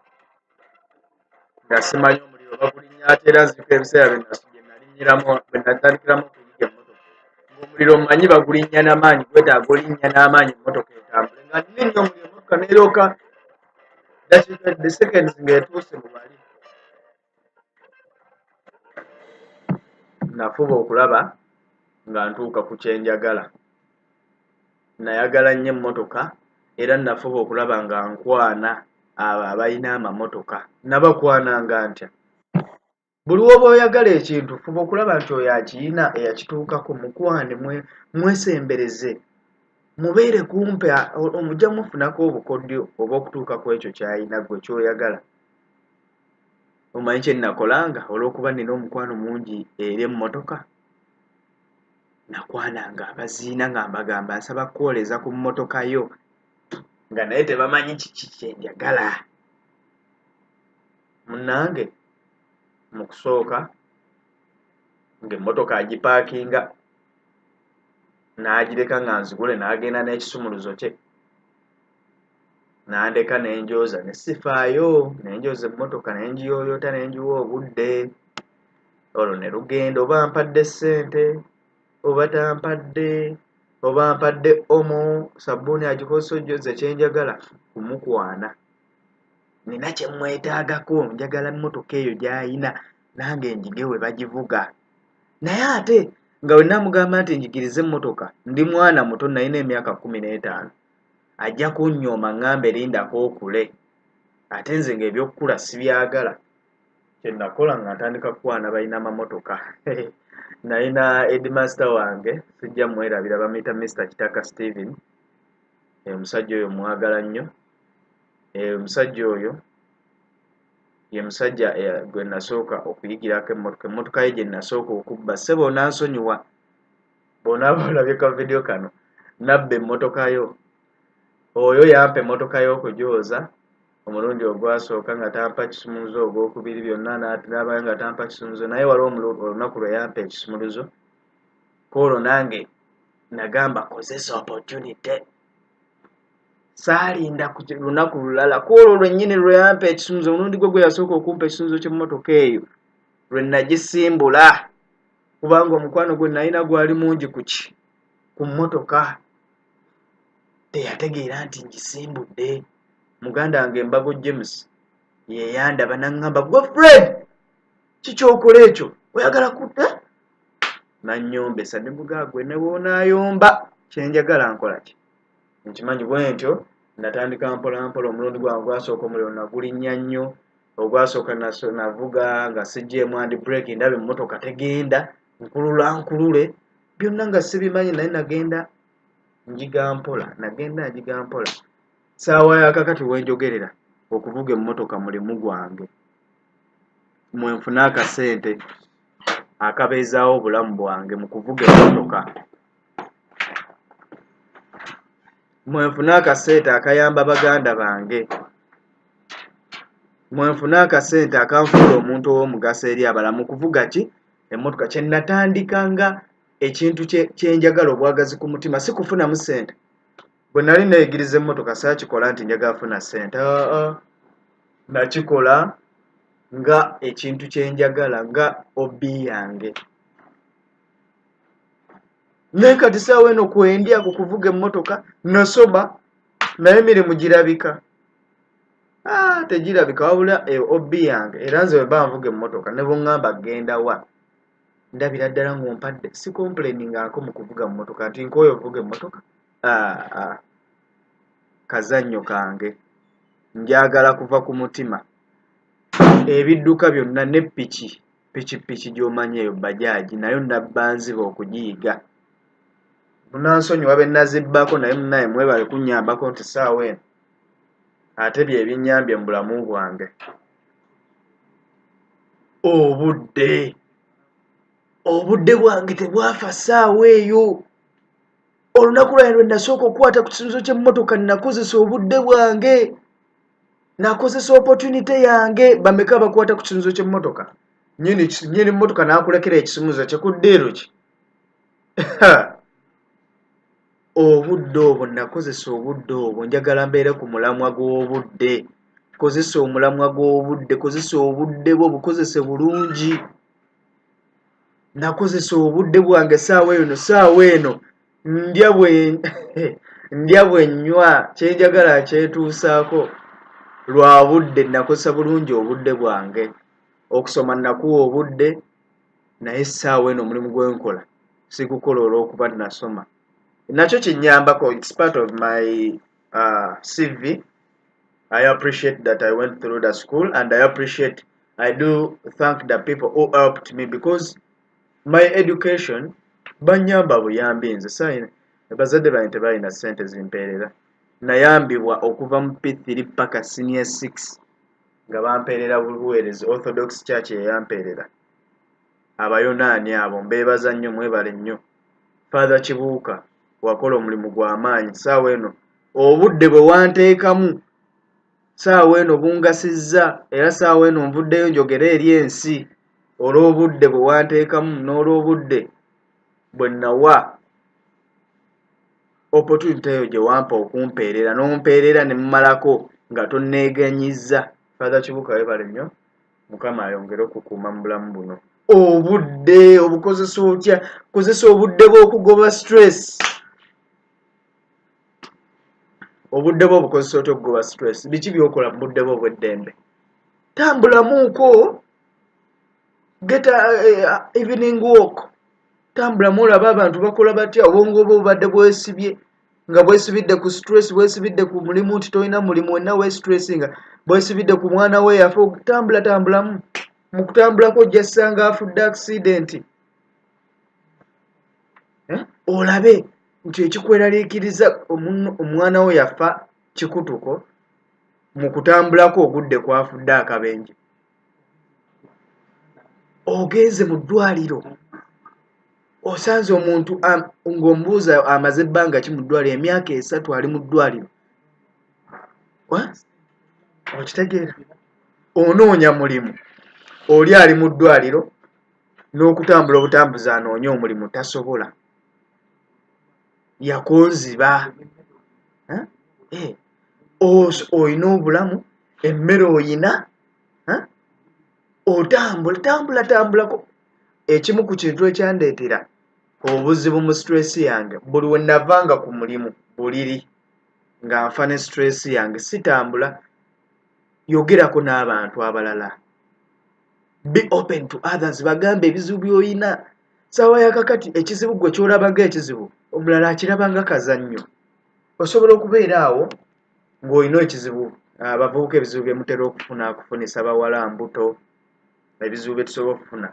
nga simanyi omuliro bagulinnya. Ate era nzijukira ebiseera bye nalinnyiramu, bwe natandikiramu okuyiga emmotoka, ng'omuliro mmanyi bagulinnya n'amaanyi, gwetaaga olinnya n'amaanyi emmotoka etambule. Nga nninnya omuliro, emmotoka neeryoka dakiika seconds ng'etuuse mu bali. Nafuba okulaba nga ntuuka ku kye njagala. Nayagala nnyo emmotoka era nafuba okulaba nga nkwana abo abalina amamotoka. Nabakwananga ntya? Buli w'oba oyagala ekintu, fuba okulaba nti oyo akiyina eyakituukako mukwane, mwesembereze, mubeere kumpi, ojja mufunako obukodyo oba okutuuka ku ekyo ky'alina ggwe ky'oyagala. Omanyi kye nnakolanga olw'okuba nnina omukwano mungi eri emmotoka? Nakwananga abaziina nga mbagamba nsaba kukwoleza ku mmotoka yo, nga naye tebamanyi kiki kye njagala. Munnange mu kusooka ng'emmotoka agipaakinga n'agireka nga nzigule, n'agenda n'ekisumuluzo kye n'andeka ne njoza, ne sifaayo, ne njoza emmotoka ne ngiyooyoota ne ngiwa obudde, olwo ne lugenda oba ampadde ssente oba tampadde, oba ampadde omo sabbuuni agikozesa ojjoze, kye njagala kumukwana. Nina kye mmwetaagako, njagala mmotoka eyo gy'ayina nange njige we bagivuga. Naye ate nga bwe namugamba nti njigirize emmotoka, ndi mwana muto, nalina emyaka 15, ajja kunnyooma ŋŋambe lindako okule, ate nze ng'ebyokukula sibyagala. Kye nakola nga ntandika kukwana balina mamotoka. Nalina headmaster wange, sijja mwerabira, bamuyita Mr Kitaka Steven. Omusajja oyo mwagala nnyo. Omusajja oyo ye musajja gwe nasooka okuyigirako emmotoka, emmotoka ye gye nasooka okubba. Ssebo onansonyiwa bw'onaaba olabye ka vidiyo kano, nabba emmotoka yo. Oyo yampa emmotoka y'okugyoza omulundi ogwasooka nga tampa kisumuluzo, ogwokubiri byonna n'abayo nga tampa kisumuluzo, naye waliwo olunaku lwe yampa ekisumuluzo. Kwolwo nange nagamba kozesa opportunity, saalinda ku lunaku lulala. Kwolwo lwennyini lwe yampa ekisumuluzo, omulundi gwe gwe yasooka okumpa ekisumuluzo ky'emmotoka eyo lwe nagisimbula, kubanga omukwano gwe nalina gwali mungi ku ki? Ku mmotoka. Teyategeera nti ngisimbudde. Muganda wange Embago James yeyandaba n'aŋŋamba, gwe Fred, kikyokola ekyo oyagala kutta? Nannyombesa ne mugaa gwe ne bw'onaayomba kyenjagala nkola ki nkimanyi. Bwe ntyo natandika mpola mpola. Omulundi gwange gwasooka omuliro nagulinnya nnyo. Ogwasooka navuga nga sijjeemu hand brake, ndaba emmotoka tegenda, nkulula nkulule byonna nga sibimanyi, naye nagenda njiga mpola, nagenda njiga mpola. Saawa ya kakati wenjogerera, okuvuga emmotoka mulimu gwange mwenfuna akasente akabeezaawo obulamu bwange. Mu kuvuga emmotoka mwenfuna akasente akayamba baganda bange, mwenfuna akasente akanfuula omuntu ow'omugaso eri abalala. Mu kuvuga ki? Emmotoka. Kye natandika nga ekintu kyenjagala, obwagazi ku mutima, si kufunamu ssente. Bwe nali neeyigiriza emmotoka saakikola nti njagala kufuna ssente, aa, nakikola nga ekintu kyenjagala, nga hobby yange. Naye kati saawa eno kwendya ku kuvuga emmotoka. Nasoma naye emirimu girabika tegirabika, wabula eyo hobby yange. Era nze bwe mba nvuga emmotoka ne bweŋŋamba genda wa, ndabira ddala ng'ompadde, si complainingaako mu kuvuga mmotoka nti nkooye ovuga emmotoka. Kazannyo kange, njagala kuva ku mutima. Ebidduka byonna ne piki, pikipiki gy'omanyi eyo bajaaji, nayo nabba nziba okugiyiga. Munansonyiwa be nazibbako, naye munnaye mwebale kunnyambako nti ssaawa eno ate bye binnyambye mu bulamu bwange. Obudde bwange tebwafa ssaawa eyo. Olunaku lwange lwe nasooka okukwata ku kisumuluzo ky'emmotoka, nakozesa obudde bwange, nakozesa opportunity yange. Bameka bakwata ku kisumuluzo ky'emmotoka? Nnyini nnyini mmotoka n'akulekera ekisumuluzo kye ku ddiiru ki? Obudde obwo nakozesa obudde obwo, njagala mbeere ku mulamwa gw'obudde. Kozesa omulamwa gw'obudde, kozesa obudde bwo, bukozese bulungi. Nakozesa obudde bwange saawa eno, saawa eno ndya bwe ndya bwe nnywa, kyenjagala nkyetuusaako lwa budde. Nakozesa bulungi obudde bwange. Okusoma nakuwa obudde, naye essaawa eno omulimu gwe nkola sigukola olw'okuba nasoma. Nakyo kinnyambako, it's part of my CV. I appreciate that I went through the school and I appreciate, I do thank the people who helped me because my education bannyamba buyambi. Nze sayina bazadde bange, tebalina ssente zimpeerera. Nayambibwa okuva mu P3 paka senior 6 nga bampeerera buweerezi. Orthodox Church yeyampeerera, Abayonaani abo mbeebaza nnyo, mwebale nnyo. Father Kibuuka, wakola omulimu gw'amaanyi. Saawa eno obudde bwe wanteekamu saawa eno bungasizza, era saawa eno nvuddeyo njogere eri ensi olw'obudde bwe wanteekamu n'olw'obudde bwe nawa opportunity eyo gye wampa okumpeerera, n'ompeerera ne mmalako nga tonneeganyizza. Father Kibuuka, webale nnyo, Mukama ayongere okukuuma mu bulamu buno. Obudde obukozesa otya? Kozesa obudde bw'okugoba stress. Obudde bwo obukozesa otya okugoba stress? Biki byokola mu budde bwo obw'eddembe? Tambulamuuko, get a evening walk, tambulamu olabe abantu bakola batya. Obwongo bwo bubadde bwesibye nga bwesibidde ku stress, bwesibidde ku mulimu nti tolina mulimu, wenna westressinga, bwesibidde ku mwana we yafa. Tambula, tambulamu. Mu kutambulako ojja ssanga afudde accident, eh? Olabe nti ekikweraliikiriza omwana wo yafa kikutuko, mu kutambulako ogudde kwafudde akabenje, ogenze mu ddwaliro osanze omuntu ng'omubuuza amaze ebbanga ki mu ddwaliro, emyaka 3 ali mu ddwaliro. Okitegeera? Onoonya mulimu, oli ali mu ddwaliro n'okutambula obutambuzi anoonye omulimu tasobola, yakonziba. Eh, olina obulamu, emmere oyina, otambula, tambula, tambulako. Ekimu ku kintu ekyandeetera obuzibu mu stress yange, buli we navanga ku mulimu buliri nga nfa ne stress yange, sitambula. Yogerako n'abantu abalala, be open to others, bagambe ebizibu by'olina. Saawa yakakati ekizibu gwe kyolaba nga ekizibu, omulala akiraba nga kazannyo. Osobola okubeera awo ng'olina ekizibu. Abavubuka ebizibu bye mutera okufuna, kufunisa bawala mbuto, ebizibu bye tusobola okufuna.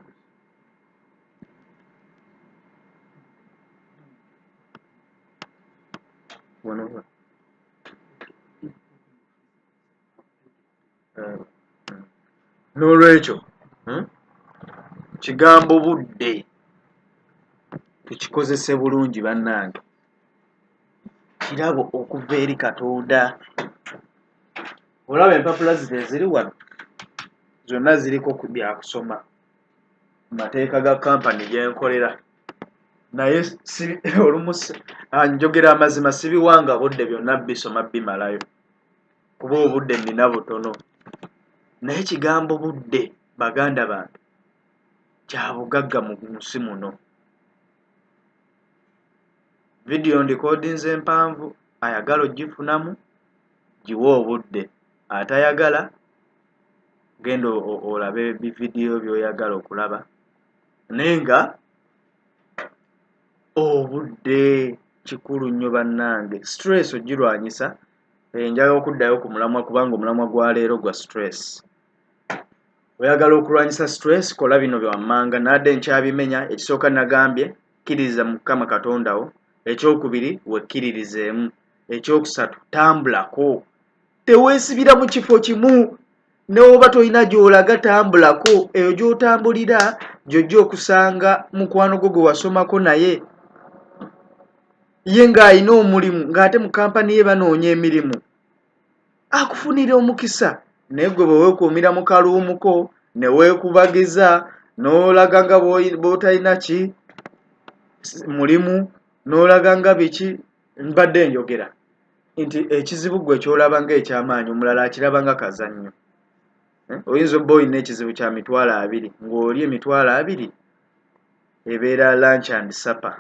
Wano n'olwekyo, Kigambo budde tukikozese bulungi bannange, kirabo okuva eri Katonda. Olaba empapula zino eziri wano zonna ziriko ku byakusoma, mateeka ga kampani gyenkolera, naye olumu njogera amazima, sibiwanga budde byonna bisoma bimalayo kuba obudde nina butono. Naye kigambo budde, baganda bange, kya bugagga mu nsi muno. Vidiyo ndikodinze empanvu, ayagala ogifunamu giwe obudde, atayagala genda olabe bividiyo by'oyagala okulaba. Naye nga obudde kikulu nnyo bannange, stress ogirwanyisa. Njagala okuddayo ku mulamwa kubanga omulamwa gwa leero gwa stress. Oyagala okulwanyisa stress, kola bino byawammanga nadde nkyabimenya. Ekisooka nagambye, kkiririza mu Mukama Katonda wo. Ekyokubiri, wekkiririzeemu. Ekyokusatu, tambulako, teweesibira mu kifo kimu. Newoba tolina gy'olaga, tambulako. Eyo gy'otambulira gy'ojja okusanga mukwano gwo gwe wasomako naye ye ng'alina omulimu, ng'ate mu kampani ye banoonya emirimu, akufunira omukisa. Naye gwe bwe weekuumira mu kaluumu ko ne weekubagiza n'olaga nga bw'otalina ki mulimu n'olaga nga biki. Mbadde njogera nti ekizibu ggwe ky'olaba ng'ekyamaanyi, omulala akiraba nga kazannyo. Oyinza obba olina ekizibu kya 20,000, ng'oli 20,000 ebeera lunch and supper,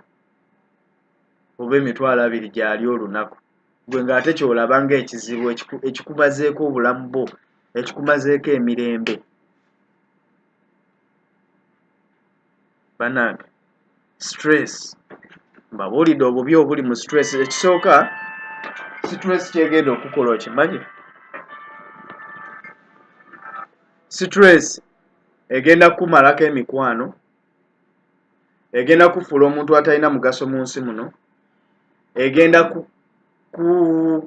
oba 20,000 gy'ali olunaku, gwe ng'ate ky'olaba ng'ekizibu ekikumazeeko obulamu bwo, ekikumazeeko emirembe. Bannange, stress, mbabuulidde obubi obuli mu stress. Ekisooka, stress kyegenda okukola okimanyi? Stress egenda kukumalako emikwano, egenda kufuula omuntu atalina mugaso mu nsi muno, egenda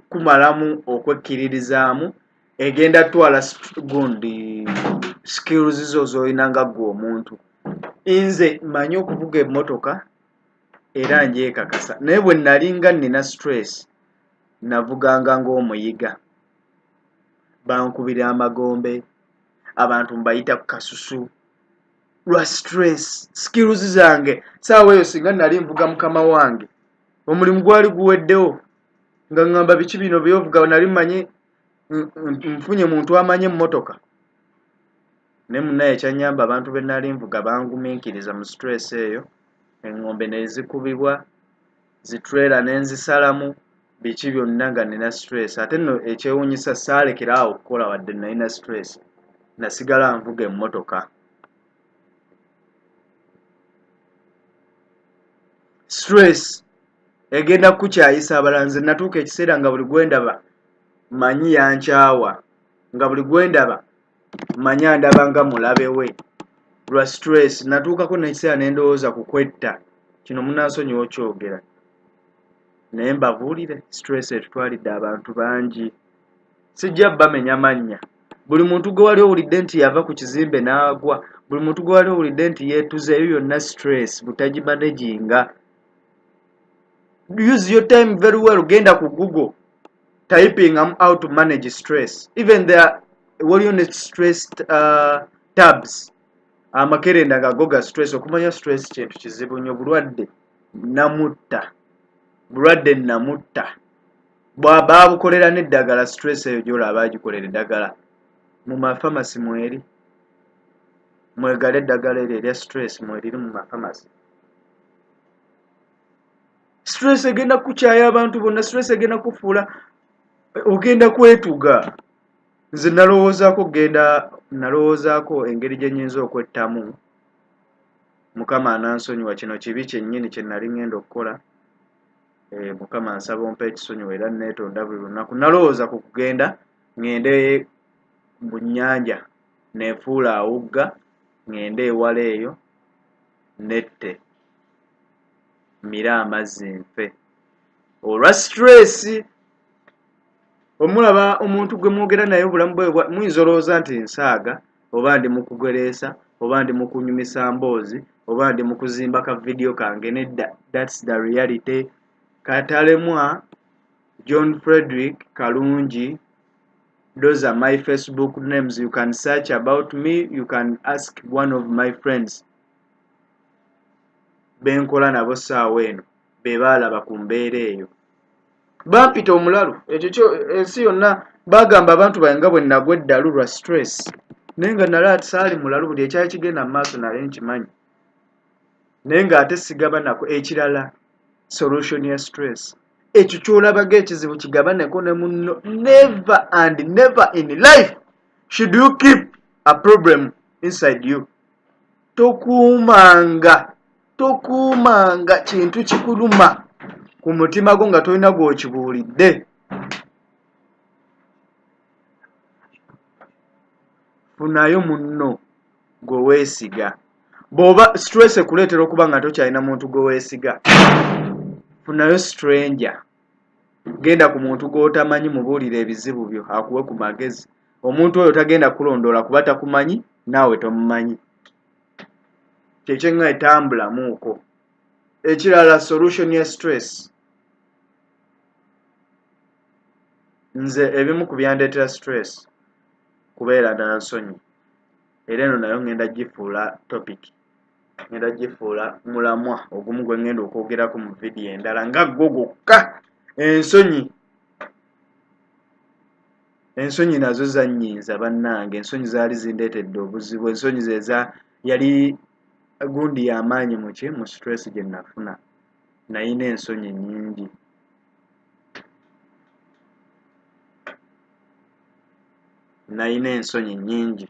kumalamu okwekkiririzaamu, egenda twala gundi skills zo z'olina nga ggwe omuntu. Nze mmanyi okuvuga emmotoka era ngyekakasa, naye bwe nali nga nnina stress navuganga ng'omuyiga. Bankubira amagombe, abantu mbayita ku kasusu lwa stress. Skills zange saawa eyo, singa nali nvuga mukama wange, omulimu gwali guweddewo, nga ŋŋamba biki bino byovuga. Nali mmanyi nfunye muntu amanyi emmotoka, naye munnaye ekyannyamba, abantu be nali nvuga bangumiikiriza mu stress eyo. Eŋŋombe ne zikubibwa, zi trailer ne nzisalamu, biki byonna nga nina stress. Ate nno ekyewuunyisa, saalekera awo okukola wadde nalina stress, nasigala nvuga emmotoka. Stress egenda kukukyayisa abalala. Nze natuuka ekiseera nga buli gwendaba manyi yankyawa, nga buli gwendaba manyi andaba nga mulabe we lwa stress. Natuukako n'ekiseera ne ndowooza ku kwetta. Kino munansonyiwa okyogera, naye mbabuulire, stress etutwalidde abantu bangi. Sijja bamenya mannya. Buli muntu gwe wali owulidde nti yava ku kizimbe n'agwa, buli muntu gwe wali owulidde nti yeetuze, ebyo byonna stress, butagimanaginga. Use your time very well. Genda ku Google, typing how to manage stress. Even there waliyo ne stress tabs, amakerenda nga go ga stress. Okumanya stress kintu kizibu nnyo, bulwadde namutta, bulwadde namutta, baabukolera n'eddagala. Stress eyo gy'olaba agikolera eddagala mu mafamasi, mweri mwegale eddagala eryo erya stress, mweriri mu mafamasi. Stress egenda kukyaya abantu bonna, stress egenda kufuula ogenda kwetuga. Nze nalowoozaako genda, nalowoozaako engeri gye nnyinza okwettamu. Mukama anansonyiwa, kino kibi kyennyini kye nali ŋŋenda okukola. Mukama, nsaba ompa ekisonyiwa era neetonda buli lunaku. Nalowooza ku kugenda ŋŋende mu nnyanja neefuula awugga, ŋŋende ewala eyo nette mmire amazzi nfe olwa stress. Omulaba omuntu gwe mwogera naye obulamu bwe, muyinza olowooza nti nsaaga, oba ndi mu kugereesa, oba ndi mu kunyumisa mboozi, oba ndi mu kuzimba ka vidiyo kange. Nedda, that's the reality. Katalemwa John Frederick Kalungi, those are my Facebook names. You can search about me, you can ask one of my friends benkola nabo ssaawa eno, be baalaba ku mbeera eyo. Bampita omulalu, ekyo kyo ensi yonna bagamba abantu bange nga bwe nagwa eddalu lwa stress, naye nga nali saali mulalu. Buli ekyali kigenda mu maaso nali nkimanyi, naye ng'ate sigabanako. Ekirala, solution ya stress, ekyo ky'olabaga ekizibu kigabaneko ne munno. Never and never in life should you keep a problem inside you. Tokuumanga kintu kikuluma ku mutima gwo nga tolina gw'okibuulidde. Funayo munno gwe weesiga. Bw'oba stress ekuleetera okuba nga tokyalina muntu gwe weesiga, funayo stranger, genda ku muntu gw'otamanyi, mubuulire ebizibu byo akuwe ku magezi. Omuntu oyo tagenda kulondoola kuba takumanyi, naawe tomumanyi. Kyekyeŋŋa etambulamuuko. Ekirala, solution ya stress, nze ebimu ku byandeetera stress kubeera na nsonyi, era eno nayo ŋŋenda gifuula topic, ŋŋenda gifuula mulamwa ogumu gwe ŋŋenda okwogerako mu vidiyo endala nga gwo gwokka. Ensonyi, ensonyi nazo zannyinza bannange, ensonyi zaali zindeetedde obuzibu. Ensonyi zeza yali gundi y'amaanyi muki mu stress gye nafuna. Nayina ensonyi nnyingi. Nayina ensonyi nnyingi.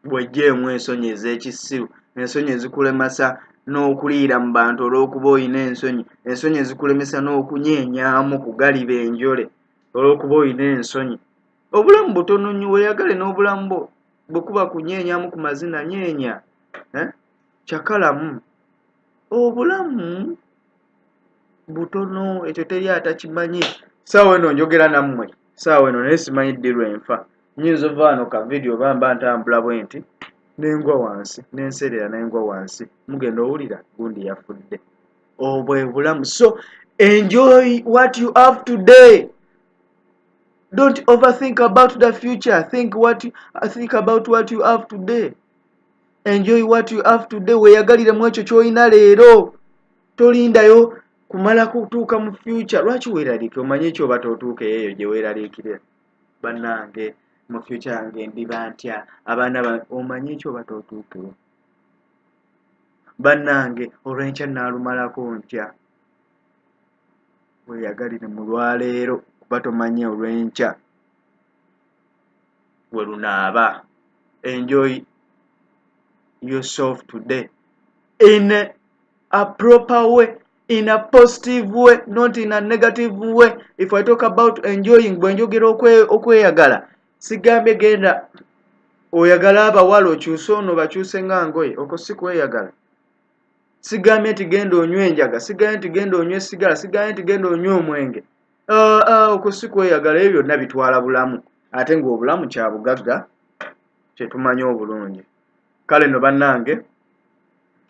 Bw'oggyeemu ensonyi ez'ekisiru, ensonyi ezikulemesa n'okuliira mu bantu olw'okuba oyina ensonyi, ensonyi ezikulemesa n'okunyeenyaamu ku galiba enjole olw'okuba oyina ensonyi. Obulamu butono nnyo, weeyagale n'obulamu bwo. Bwe kuba kunyeenyamu ku mazina, nyeenya, kyakalamu. Obulamu butono, ekyo teri atakimanyi. Ssaawa eno njogera nammwe, ssaawa eno naye simanyi ddi lwe nfa. Nnyinza ova wano ka vidiyo oba mba ntambula bwe nti ne ngwa wansi, ne nseerera ne ngwa wansi, mugenda owulira gundi yafudde. Obwo bwe bulamu. So enjoy what you have today. Don't overthink about the future. Think about what you have today. Enjoy what you have today. Weeyagalire mu ekyo ky'olina leero. Tolindayo kumala kutuuka mu future. Lwaki weeraliikira? Omanyi ki oba tootuuke eyo gye weeraliikirira? Bannange mu future yange ndiba ntya? Abaana bange, omanyi ki oba tootuukeyo? Bannange olw'enkya nnaalumalako ntya? Weeyagalire mu lwaleero kuba tomanyi olw'enkya we lunaaba. Enjoy yourself today in a proper way, in a positive way, not in a negative way. If I talk about enjoying, bwe njogera okweyagala, sigambye genda oyagale abawala okyuse ono bakyuse nga ngoye, okwo si kweyagala. Sigambye nti genda onywe enjaga, sigambye nti genda onywe sigala, sigambye nti genda onywe omwenge. Okwo si kweyagala. Ebyo byonna bitwala bulamu, ate ng'obulamu kya bugagga kye tumanyi obulungi. Kale nno bannange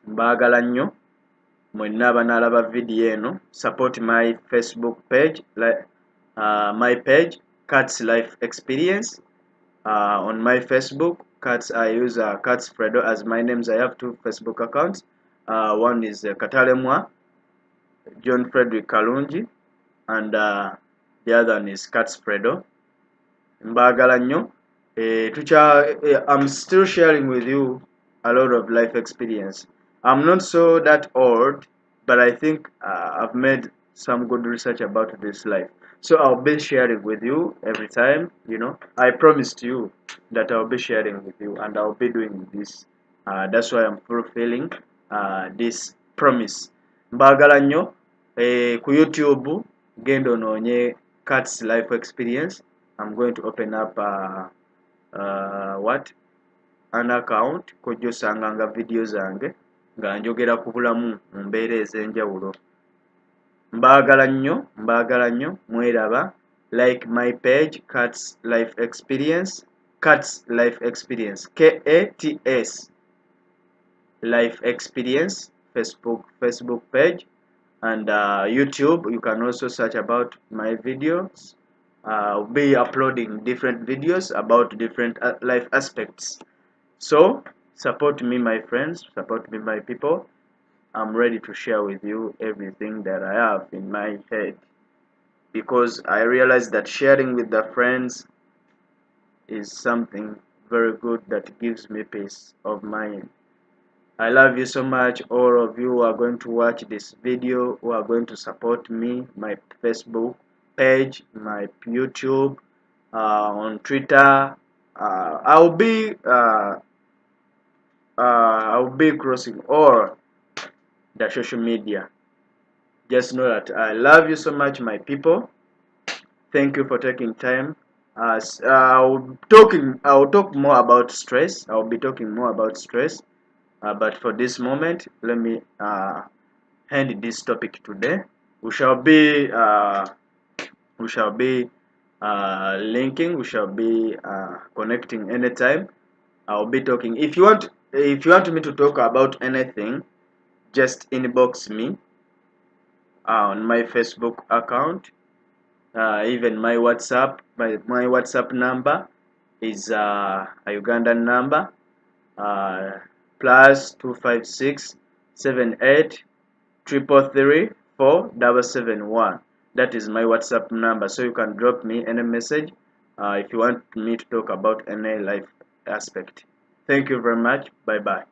mbaagala nnyo mwenna abanaalaba vidiyo eno. Support my Facebook page, my page Kats Life Experience on my Facebook. Kats, I use Kats Fredo as my names. I have two Facebook accounts. One is Katalemwa John Frederick Kalungi, and the other one is Kats Fredo. Mbaagala nnyo. I'm still sharing with you a lot of life experience. I'm not so that old, but I think I've made some good research about this life. So I'll be sharing with you every time, you know. I promised you that I'll be sharing with you and I'll be doing this. That's why I'm fulfilling this promise. Mbaagala nnyo. Ku YouTube genda onoonye Kats Life Experience. I'm going to open up what an account kojja osanganga video zange nga njogera ku bulamu mu mbeera ez'enjawulo. Mbaagala nnyo, mbaagala nnyo, mweraba. Like my page Kats Life Experience, Kats Life Experience, K-A-T-S Life Experience, Facebook page, and YouTube. You can also search about my videos. I'll be uploading different videos about different life aspects. So support me, my friends, support me, my people. I'm ready to share with you everything that I have in my head, because I realize that sharing with the friends is something very good that gives me peace of mind. I love you so much, all of you who are going to watch this video, who are going to support me, my Facebook page, my YouTube, on Twitter. I'll be crossing all the social media. Just know that I love you so much, my people. Thank you for taking time. I'll talk more about stress. I'll be talking more about stress. But for this moment, let me end this topic today. We shall be linking. We shall be connecting anytime. I'll be talking. If you want me to talk about anything, just inbox me on my Facebook account. Even my WhatsApp, my WhatsApp number is a Ugandan number, +256 78 333 4771. That is my WhatsApp number, so you can drop me any message if you want me to talk about any life aspect. Thank you very much. Bye bye.